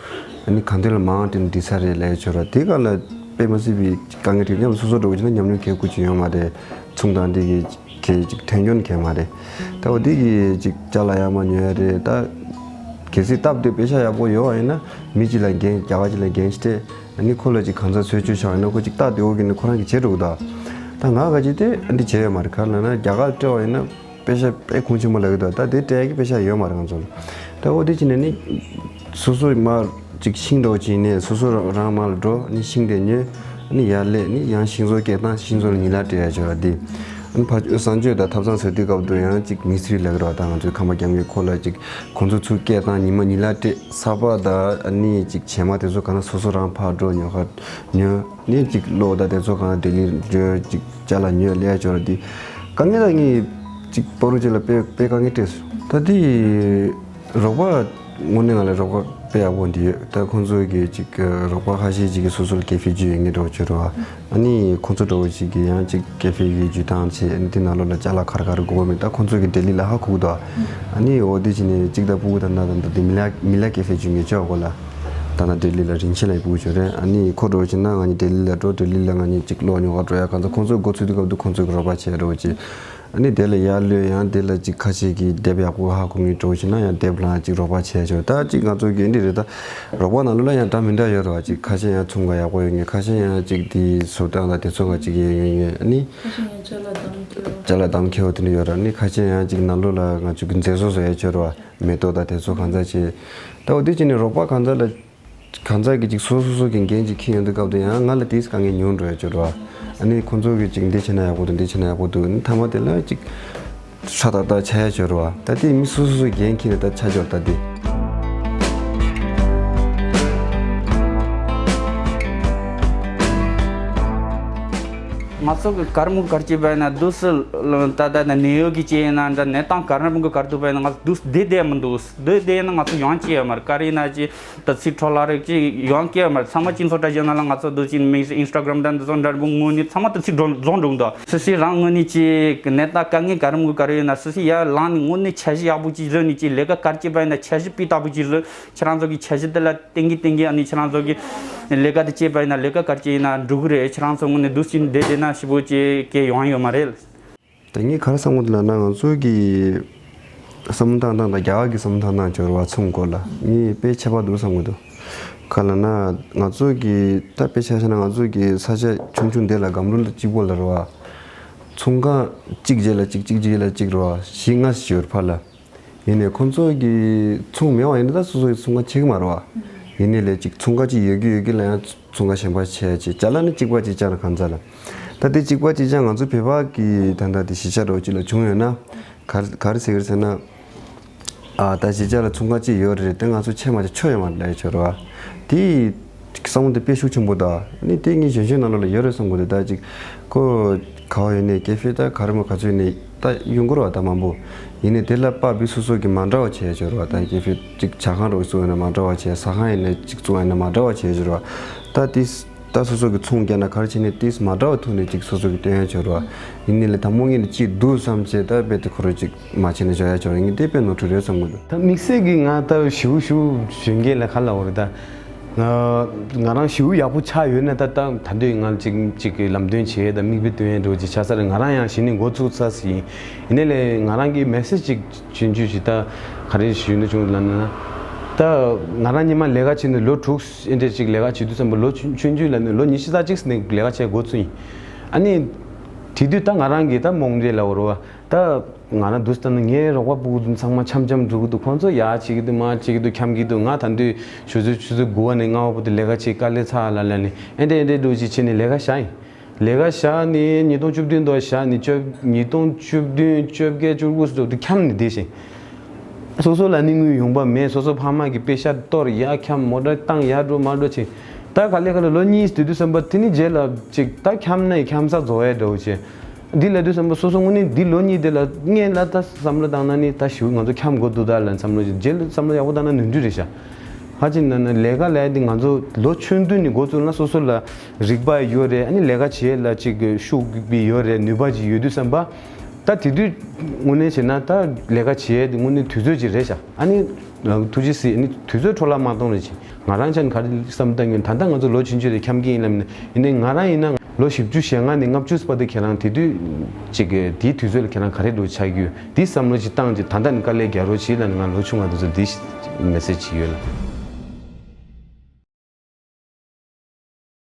ཨ་ནི་ག་འདྲས་ལ་མང་བཏང་ན་འགྲིག་ས་རེད་ལབ་ཡག་ཅིག་ཡོད་རེད། དེ་ག་ལ་དཔེ་མ་སྲིད་པའི་དཀའ་ངལ་འཕྲད། མཉམ་དུ་སོ་སོ་འགྲོ་དགོས་བྱུང་ན་ཉམས་མྱོང་གལ་དགོས་ཀྱི་ཡོད་མ་རེད། ཚོང་དང་འདི་གི་གལ་ཅིག་ཐོན་སྐྱོན་གལ་མ་རེད། ད་འོ་འདི་གི་ཅིག་ཅ་ལག་ཡག་མ་ཉོ་ཡ་རེད། ད་གལ་སྲིད་སྟབས་བདེ་པེ་ཤག་ཡག་པོ་ཡོད་པ་ཡིན་ན་མི་གཅིག་ལ་འགན། རྒྱ་གར་གཅིག་ལ་འགན་ཞིག་སྤྲད། ཨ་ནི་ཁོ་ལ་ཅིག་གང་ཟག་ཚོད་ཅུ་བཞག་ཡིན་ན་ཁོ་ཅིག་སྟབས་བདེ་བོ་གི་ནི་ཁོ་རང་གིས་བྱེད་འགྲོ་གི་འདུག་ད་ང་ག་ཅིག་དེ་འདི་བྱས་ཡོད་མ་རེད། ག་རེ་ལབ་ན་རྒྱ་གར་སྤྲད་པ་ཡིན་ན་པེ་ཤག་དཔེ་གོང་ཆེན་པོ་ལབ་ཀྱི་འདུག་ད་དེ་སྤྲད་ཡག་གི་པེ་ཤག་ཡོད་མ་རེད་ང་ཚོ་ལ། ད་འོ་དེ་བྱས་ནས་ནི་སོ་སོ་མར་ཅིག་ཤིང་འདྲ་བོ་ཅིག་ནས་སོ་སོ་རང་མར་ལ་འགྲོ། ཨ་ནི་ཤིང་དེ་ཉོས། ཨ་ནི་ཡར་སླེབས། ཨ་ནི་ཡང་ཤིང་བཟོ་སྐད་བཏང་། ཤིང་བཟོ་ལ་ཉིན་ལ་སྤྲད་ཡག་ཅིག་ཡོད་རེད། དེ་ཨ་ནི་ཕར་གསང་སྤྱོད་དང་ཐབ་ཚང་ཟེར་དུས་སྐབས་དུ་ཡང་ཅིག་མི་སི་ཏྲི་ལབ་ཀྱི་རེད་བ། ད་ང་ཚོའི་ཁང་པ་རྒྱབ་མཁན་ཁོ་ལ་ཅིག་ཁོང་ཚོ་ཚུར་སྐད་བཏང་། ཉི་མ་ཉིན་ལ་སྤྲད། ས་ཕག་དང་ཨ་ནི་ཅིག་བྱེ་མ་དེ་ཚོ་གང་ན་སོ་སོ་རང་ཕར་འགྲོ། ཉོ་ཁ་ཉོ། ནི་ཅིག་གློག་དང་དེ་ཚོ་གང་ལ་ལྡི་ལི་འགྲོ། ཅིག་ཅ་ལག་ཉོས་ལས་ཡ་ཅོ་ར་དེ། དཀའ་ངལ་ལ་ངས་ཅིག་བར་དུ་ཅིག་ལ་དཔེ་དཔེ་དཀའ་ངལ་འཕྲད་སོང་། ད་དེ་རོགས་པ་དངོས་གནས་ང་ལ་རོགས་པ་དཔེ་ཡག་པོ་འདི་ཡོད། ད་ཁོང་ཚོ་གི་ཅིག་རོགས་པ་ཁ་ཤས་ཅིག་གིས་སོ་སོ་ལ་ཀེ་ཧྥེ་བརྒྱུད་ཡོད་ངེས་འགྲོ་ཅོ་ར་བ། ཨ་ནི་ཁོང་ཚོ་འདྲ་བོ་ཅིག་གིས་ཡང་ཅིག་ཀེ་ཧྥེ་གི་བརྒྱུད་སྟངས་བྱས། ཨ་ནི་དེ་ནང་ལོགས་ལ་ཅ་ལག་ག་རེ་ག་རེ་དགོས་མེད་ད་ཁོང་ཚོ་གི་ལྡི་ལི་ལ་ཧ་གོ་གི་འདུག་ཨ་ནི་འོ་དེ་བྱས་ནས་ཅིག་ད་ཕྲུ་གུ་ད་ད་ད་ད་དེ་མི་ལ་མི་ལ་ཀེ་ཧྥེ་བརྒྱུད་ངེས་ཅོ་གོ་ལ། ད་ད་ལྡི་ལི་ལ་རིན་ཆེན་ལ་ཡི་ཕྲུ་གུ་ཅོ་རེད། ཨ་ནི་ཁོ་འདྲ་བོ་བྱས་ན་ང་གཉིས་ལྡི་ལི་ལ་འགྲོ། ལྡི་ལི་ལ་ང་གཉིས་ཅིག་གློག་ཉོ་ག་འགྲོ་ཡ་གང་ཚ་ཁོང་ཚོ་འགོ་ཚུགས་དུས་སྐབས་དུ་ཁོང་ཚོ་གི་རོགས་པ་བྱས་འདྲ་བོ་ཅིག་ཨ་ནི་དེ་ལ་ཡར་གློད་ཡང་དེ་ལ་ཅིག་ཁ་ཤས་ཀྱིས་དེབ་ཡག་པོ་ཧ་གོ་ངེས་འདྲ་བོ་བྱས་ན་ཡང་དེབ་ལ་ཅིག་རོགས་པ་བྱས་ཆོག་ད་ཅིག་ང་ཚོ་གི་འདི་རེད། ད་རོགས་པ་ནང་ལོགས་ལ་ཡང་འདྲ་མི་འདྲ་ཡོད་རེད་བ། ཅིག་ཁ་ཤས་ཡང་ཚོང་ཁང་ཡག་པོ་ཡོད་ངེས། ཁ་ཤས་ཡང་ཅིག་དེ་བཟོ་སྟངས་དང་དེ་ཚོ་ག་ཅིག་ཡོད་ཡོད་ཡོད། ཨ་ནི་ཁ་ཤས་ཡང་ཅ་ལག་འདམ་ཁེ་བོ། ཅ་ལག་འདམ་ཁེ་བོ་དེ་འདྲ་ཡོད་རེད། ཨ་ནི་ཁ་ཤས་ཡང་ཅིག་ནང་ལོགས་ལ་ང་ཚོ་གི་མཛེས་བཟོ་བཟོ་ཡ་ཆོག་རེད་བ། མེ་ཏོག་དང་དེ་ཚོ་གང་ཚ་བྱས། ད་འོ་དེ་བྱས་ནས་རོགས་པ་གང་ཚ་ལ་གང་ཚ་གི་ཅིག་སོ་སོ་སོ་གི་འགན་ཅིག་འཁྱེར་ཡོང་དུས་སྐབས་དུ་ཡང་ང་ལ་དེའི་དཀའ་ངལ་ཉུང་འགྲོ་ཡ་ཅིག་རེད་བ། ཨ་ནི་ཁོང་ཚོ་གི་ཅིག་འདི་བྱས་ན་ཡག་པོ་འདུག་འདི་བྱས་ན་ཡག་པོ་འདུག་ཨ་ནི་མཐའ་མ་དེ་ལ་ཅིག་ཧྲ་ཏག་ཏག་ཆགས་ཡ་ཅིག་རེད་བ། ད་དེ་མི་སོ་སོ་སོའི་འགན་འཁྱེར་ནས་ད་ཆ་འཇོག་ད་དེ། ང་ཚོ་གི་གར་མུ་གར་ཅི་བས་ན་དུས་སུ་ད་ད་ནད་ཡོད་གི་ཅི་ཡིན་ན་འདྲ་ནད་དང་གར་མུ་གི་གར་དུ་བས་ན་ང་ཚོ་དུས་སུ་བསྡད་བསྡད་མི་འདུག་བསྡད་བསྡད་ན་ང་ཚོ་ཡོང་ཅི་ཡོད་མ་རེད། ག་རེ་ཡིན་ན་ཅི། ད་ཚིག་འཕྲོ་བརླག་རིགས་ཅིག་ཡོང་གི་ཡོད་མ་རེད། ཚང་མ་སྤྱི་ཚོགས་དྲ་རྒྱ་ནང་ལ་ང་ཚོ་འདུག་ཅིག་མིག་ཨིན་སི་ཊ་གྷ་རམ་དང་འདི་ཚོ་འདྲ་པོ་དངོས་གནས་ཚང་མ་ད་ཚིག་འགྲོ་རྫོང་འགྲོ་གི་འདུག་སི་སི་རང་དངོས་གནས་ཅིག་གནས་སྟངས་དཀའ་ངལ་ག་རེ་མོ་ག་རེ་ཡོད་ན་སི་སི་ཡར་ལངས་ནས་དངོས་གནས་འཆར་གཞི་ཡག་པོ་ཅིག་བཟོས་ནས་ཅིག་ལས་ཀ་ག་རེ་བྱེད་པ་ཡིན་ན་འཆར་གཞི་སྤུས་དག་པོ་ཅིག་བཟོས། ཁྱེད་རང་ཚོ་གི་འཆར་གཞི་དེ་ལ་བརྟེན་གི་བརྟེན་གི་ཨ་ནི་ཁྱེད་རང་ཚོ་གི་ལས་ཀ་དེ་བྱེད་པ་ཡིན་ན་ལས་ཀ་ག་རེ་བྱེད་ཡིན་ན་འགྲོ་གི་རེད། ཁྱེད་རང་ཚོ་དངོས་གནས་འདུག་ཅིག་བསྡད་བསྡད་ན་ཞེ་པོ་ཅིག་གལ་ཡོང་ཡོད་མ་རེད། ད་ངས་ག་རེ་བསམ་གྱི་འདུག་ལབ་ན་ང་ཚོ་གི་བསམ་བློ་བཏང་སྟངས་དང་རྒྱ་གར་གྱི་བསམ་བློ་བཏང་སྟངས་སྦྱོར་བ་མཚུངས་སྐོར་ལ་ངས་དཔེ་ཁྱད་པར་འདུག་བསམ་གྱི་འདུག་ག་ལབ་ན་ང་ཚོ་གི་ད་དཔེ་ཆ་བཞག་ན་ང་ཚོ་གི་ས་ཆ་ཆུང་ཆུང་འདི་ལ་སྒམ་རུ་གཅིག་པོ་ལ་རེད་བ། ཚོང་ཁང་གཅིག་རྗེས་ལ་གཅིག་གཅིག་རྗེས་ལ་གཅིག་རེད་བ། བཞི་ལྔ་ཞིག་ཡོད་རེད་ཕར་ལ། ཡིན་ནའི་ཁོང་ཚོ་གི་ཚོང་མེད་པ་ཡིན་ན་ད་སོ་སོ་གི་ཚོང་ཁང་ཕྱེ་གི་མ་རེད་བ། ཡིན་ནའི་ལས་གཅིག་ཚོང་ཁང་གཅིག་ཡོད་ཀྱི་ཡོད་ཀྱི་ལ་ཡང་ཚོང་ཁང་གཞན་པ་ཕྱེ་ཡ་ཅིག་ཅ་ལག་ནི་གཅིག་པ་གཅིག་རྐྱང་རེད་གང་ཚ་ལ། ད་དེ་གཅིག་པ་གཅིག་རྐྱང་ང་ཚོ་བོད་པ་གི་ད་ལྟ་དེ་གཞིས་ཆགས་འདྲ་བོ་གཅིག་ལ་བྱུང་ཡོད་ན། ག་རེ་ག་རེ་ཟེར་གི་རེད་ཟེར་ན། ཨ་ད་གཞིས་ཆགས་ལ་ཚོང་ཁང་གཅིག་ཡོད་རེད་དེ་ང་ཚོ་ཕྱེ་མ་ཆོག་ཆོ་ཡོད་མ་རེད་ལབ་ཡ་ཆོ་རེད་བ། དེ་ བསམ་བློ་དེ་དཔེ་ཤུགས་ཆེན་པོ་དང་། ཨ་ནི་དེ་ངས་གཞོན་གཞོན་ནང་ལོགས་ལ་ཡོད་རེད་བསམ་གི་འདུག་ད་ཅིག་ཁོ་ག་བ་ཡོད་ནས་ཀེ་ཧྥེ་ད་ག་རེ་མོ་ག་ཚོད་ཡོད་ནས་ད་ཡོང་གི་རེད་བ། ད་མང་པོ་ཡིན་ནས་དེ་ལ་པ་བི་སོ་སོ་གི་མ་འདྲ་བ་བྱས་ཡོད་རེད་བ། ད་ཀེ་ཧྥེ་ཅིག་ཇ་ཁང་རོགས་བཙུགས་ཡོད་ན་མ་འདྲ་བ་བྱས། ཟ་ཁང་ཡིན་ན་ཅིག་བཙུགས་ཡོད་ན་མ་འདྲ་བ་བྱས་ཡོད་རེད་བ། ད་དེ་ད་སོ་སོ་གི་ཚོང་རྒྱག་ན་ག་རེ་བྱས་ནས་དེ་མ་འདྲ་བ་ཐོག་ནས་ཅིག་སོ་སོ་གི་སྟོན་ཡ་ཡོད་རེད་བ། ཡིན་ནས་ལ་ད་མོ་ངས་ནི་ཅིག་འདུག་བསམ་བྱས་ད་རྦད་དེ་ཁོ་རང་ཅིག་མ་བྱས་ནས་བཞག་ཡ་ཡོད་རེད། ངས་དེ་དཔེ་ནོར་འཁྲུལ་རེད་བསམ་གི་འདུག་ད་དམིགས་བསལ་གྱི་ང་ད་ཞེ་པོ་ཞེ་པོ་གཞོན་སྐྱེས་ལ་ག་ལབ་དགོས་རེད་ད། ང་ང་རང་ཞེ་པོ་ཡག་པོ་ཆགས་ཡོད་ན་ད་ད་ད་དུང་ང་ཅིག་ཅིག་གི་ལམ་སྟོན་བྱེད་ཡས་དང་མིག་དཔེ་སྟོན་ཡས་འདྲ་བོ་ཅིག་ཆགས་ས་རེད། ང་རང་ཡང་གཞི་ནས་འགོ་ཚུགས་ཚར་ཟིན་ཡིན། ཡིན་ནའི་ལས་ང་རང་གི་མེ་སེ་ཇི་ཅིག་སྤྱོད་རྒྱུ་ཞིག་ད་ག་རེ་ཞུས་ན་བྱུང་ལབ་ན། ད་ང་རང་སྔོན་མ་ལས་ཀ་བྱས་ནས་ལོ་དྲུག་ཨེ་འདྲས་ཅིག་ལས་ཀ་བྱེད་དུས་ཙམ་པ་ལོ་ཆུང་ཆུང་ཆུང་ལབ་ནས་ལོ་ཉི་ཤུ་རྩ་གཅིག་ནས་ལས་ཀ་བྱེད་འགོ་ཚུགས་ཡིན། ཨ་ནི་དེ་དུས་ད་ང་རང་གི་ད་རྨོངས་དད་ལབ་དགོས་རེད་བ། ད་ང་རང་འདུག་སེ་ལྟ་ན་ངའི་རོགས་པ་ཕྲུ་གུ་ཚང་མ་འཆམ་འཆམ་འགྲོ་གི་འདུག་ཁོང་ཚོ་ཡར་བྱེད་ཀྱི་འདུག་མར་བྱེད་ཀྱི་འདུག་འཁྱམ་གྱི་འདུག་ང་ད་དུང་ཆུ་ཚོད་ཆུ་ཚོད་དགུ་པ་ནས་ལྔ་པ་བར་དུ་ལས་ཀ་བྱེད། དཀའ་ལས་ཚ་ལ་ལ་ནས་ཨེ་འདྲས་ཨེ་འདྲས་འདྲ་བོ་ཅིག་བྱས་ནས་ལས་ཀ་བཞག་ཡིན། ལས་ཀ་བཞག་ནས་ཉིས་སྟོང་བཅུ་བདུན་དུ་བཞག་ནས་བཅོ་ཉིས་སྟོང་བཅུ་བདུན་བཅོ་བརྒྱད་བཅུ་དགུ་སོགས་དུ་འཁྱམ་ནས་བསྡད་ཤིང་། སོ་སོ་ལ་ནི་དངུལ་ཡོང་པ་མེད། སོ་སོ་ཕ་མ་གི་པེ་ཤ་གཏོར་ཡར་འཁྱམ། མོ་ཊ་བཏང་ཡར་འགྲོ་མར་འགྲོ་བྱས། ད་ག་ལེ་ག་ལེ་ལོ་གཉིས་དེ་དུས་ཙམ་པ་དེ་ནི་རྗེས་ལ་ཅིག་ད་འཁྱམ་ནས་འཁྱམ་ས་རྫོགས་ཡས་འདྲ་བོ་བྱས། འདི་ལབ་དུས་ཙམ་པ་སོ་སོ་དངོས་གནས་འདི་ལོ་གཉིས་དེ་ལ་སྔོན་ལ་ད་བསམ་བློ་བཏང་ན་ནི་ད་ཞེ་པོ་ང་ཚོ་འཁྱམ་དགོས་འདུག་ད་ལབ་བསམ་བློ་ཅིག་རྗེས་ལ་བསམ་བློ་ཡག་པོ་བཏང་ན་ནོར་འཁྲུལ་རེད་ཤག་ཧ་ཅང་ན་ན་ལས་ཀ་ལས་འདི་ང་ཚོ་ལོ་ཆུང་དུས་ནས་འགོ་བཙུགས་ན་སོ་སོ་ལ་རིག་པ་ཡོད་རེད། ཨ་ནི་ལས་ཀ་བྱེད་ཡས་ལ་ཅིག་ཤུགས་པའི་ཡོད་རེད། ནུས་པ་ཅིག་ཡོད་དུས་ཙམ་པ་ད་དེ་དུས་དངོས་གནས་བྱས་ན་ད་ལས་ཀ་བྱེད་ཡས་དེ་དངོས་གནས་དུས་ཚོད་ཅིག་རེད་ཤག་ཨ་ནི་ཐུགས་རྗེ་གཟིགས། ཨ་ནི་དུས་ཚོད་འཕྲོ་བརླག་མ་གཏོང་རེད་ཅིག་ང་རང་ཆ་ནས་ག་རེ་བསམ་བཏང་ཡོད་ད་ལྟ་ང་ཚོ་ལོ་ཆུང་ཆུང་རེད། འཁྱམ་གྱི་ཡིན་ལབ་ནས་ཡིན་ནའི་ང་རང་ཡིན་ན་ལོ་བཞི་བཅུ་ཞེ་ལྔ་ནས་ལྔ་བཅུ་བར་དུ་ཁྱེད་རང་དེ་དུས་ཅིག་དེའི་དུས་ཚོད་ལ་ཁྱེད་རང་ག་རེ་འགྲོ་ཆགས་ཀྱི་ཡོད། དེ་བསམ་བློ་ཅིག་བཏང་ཅིག་ད་ལྟ་ནས་དཀའ་ལས་རྒྱག་རོགས་བྱེད་ལབ་ནས་ང་ལོ་ཆུང་བ་དེ་ཚོ་དེ་མེ་སེ་ཇི་ཅིག་ཡོད་ལ།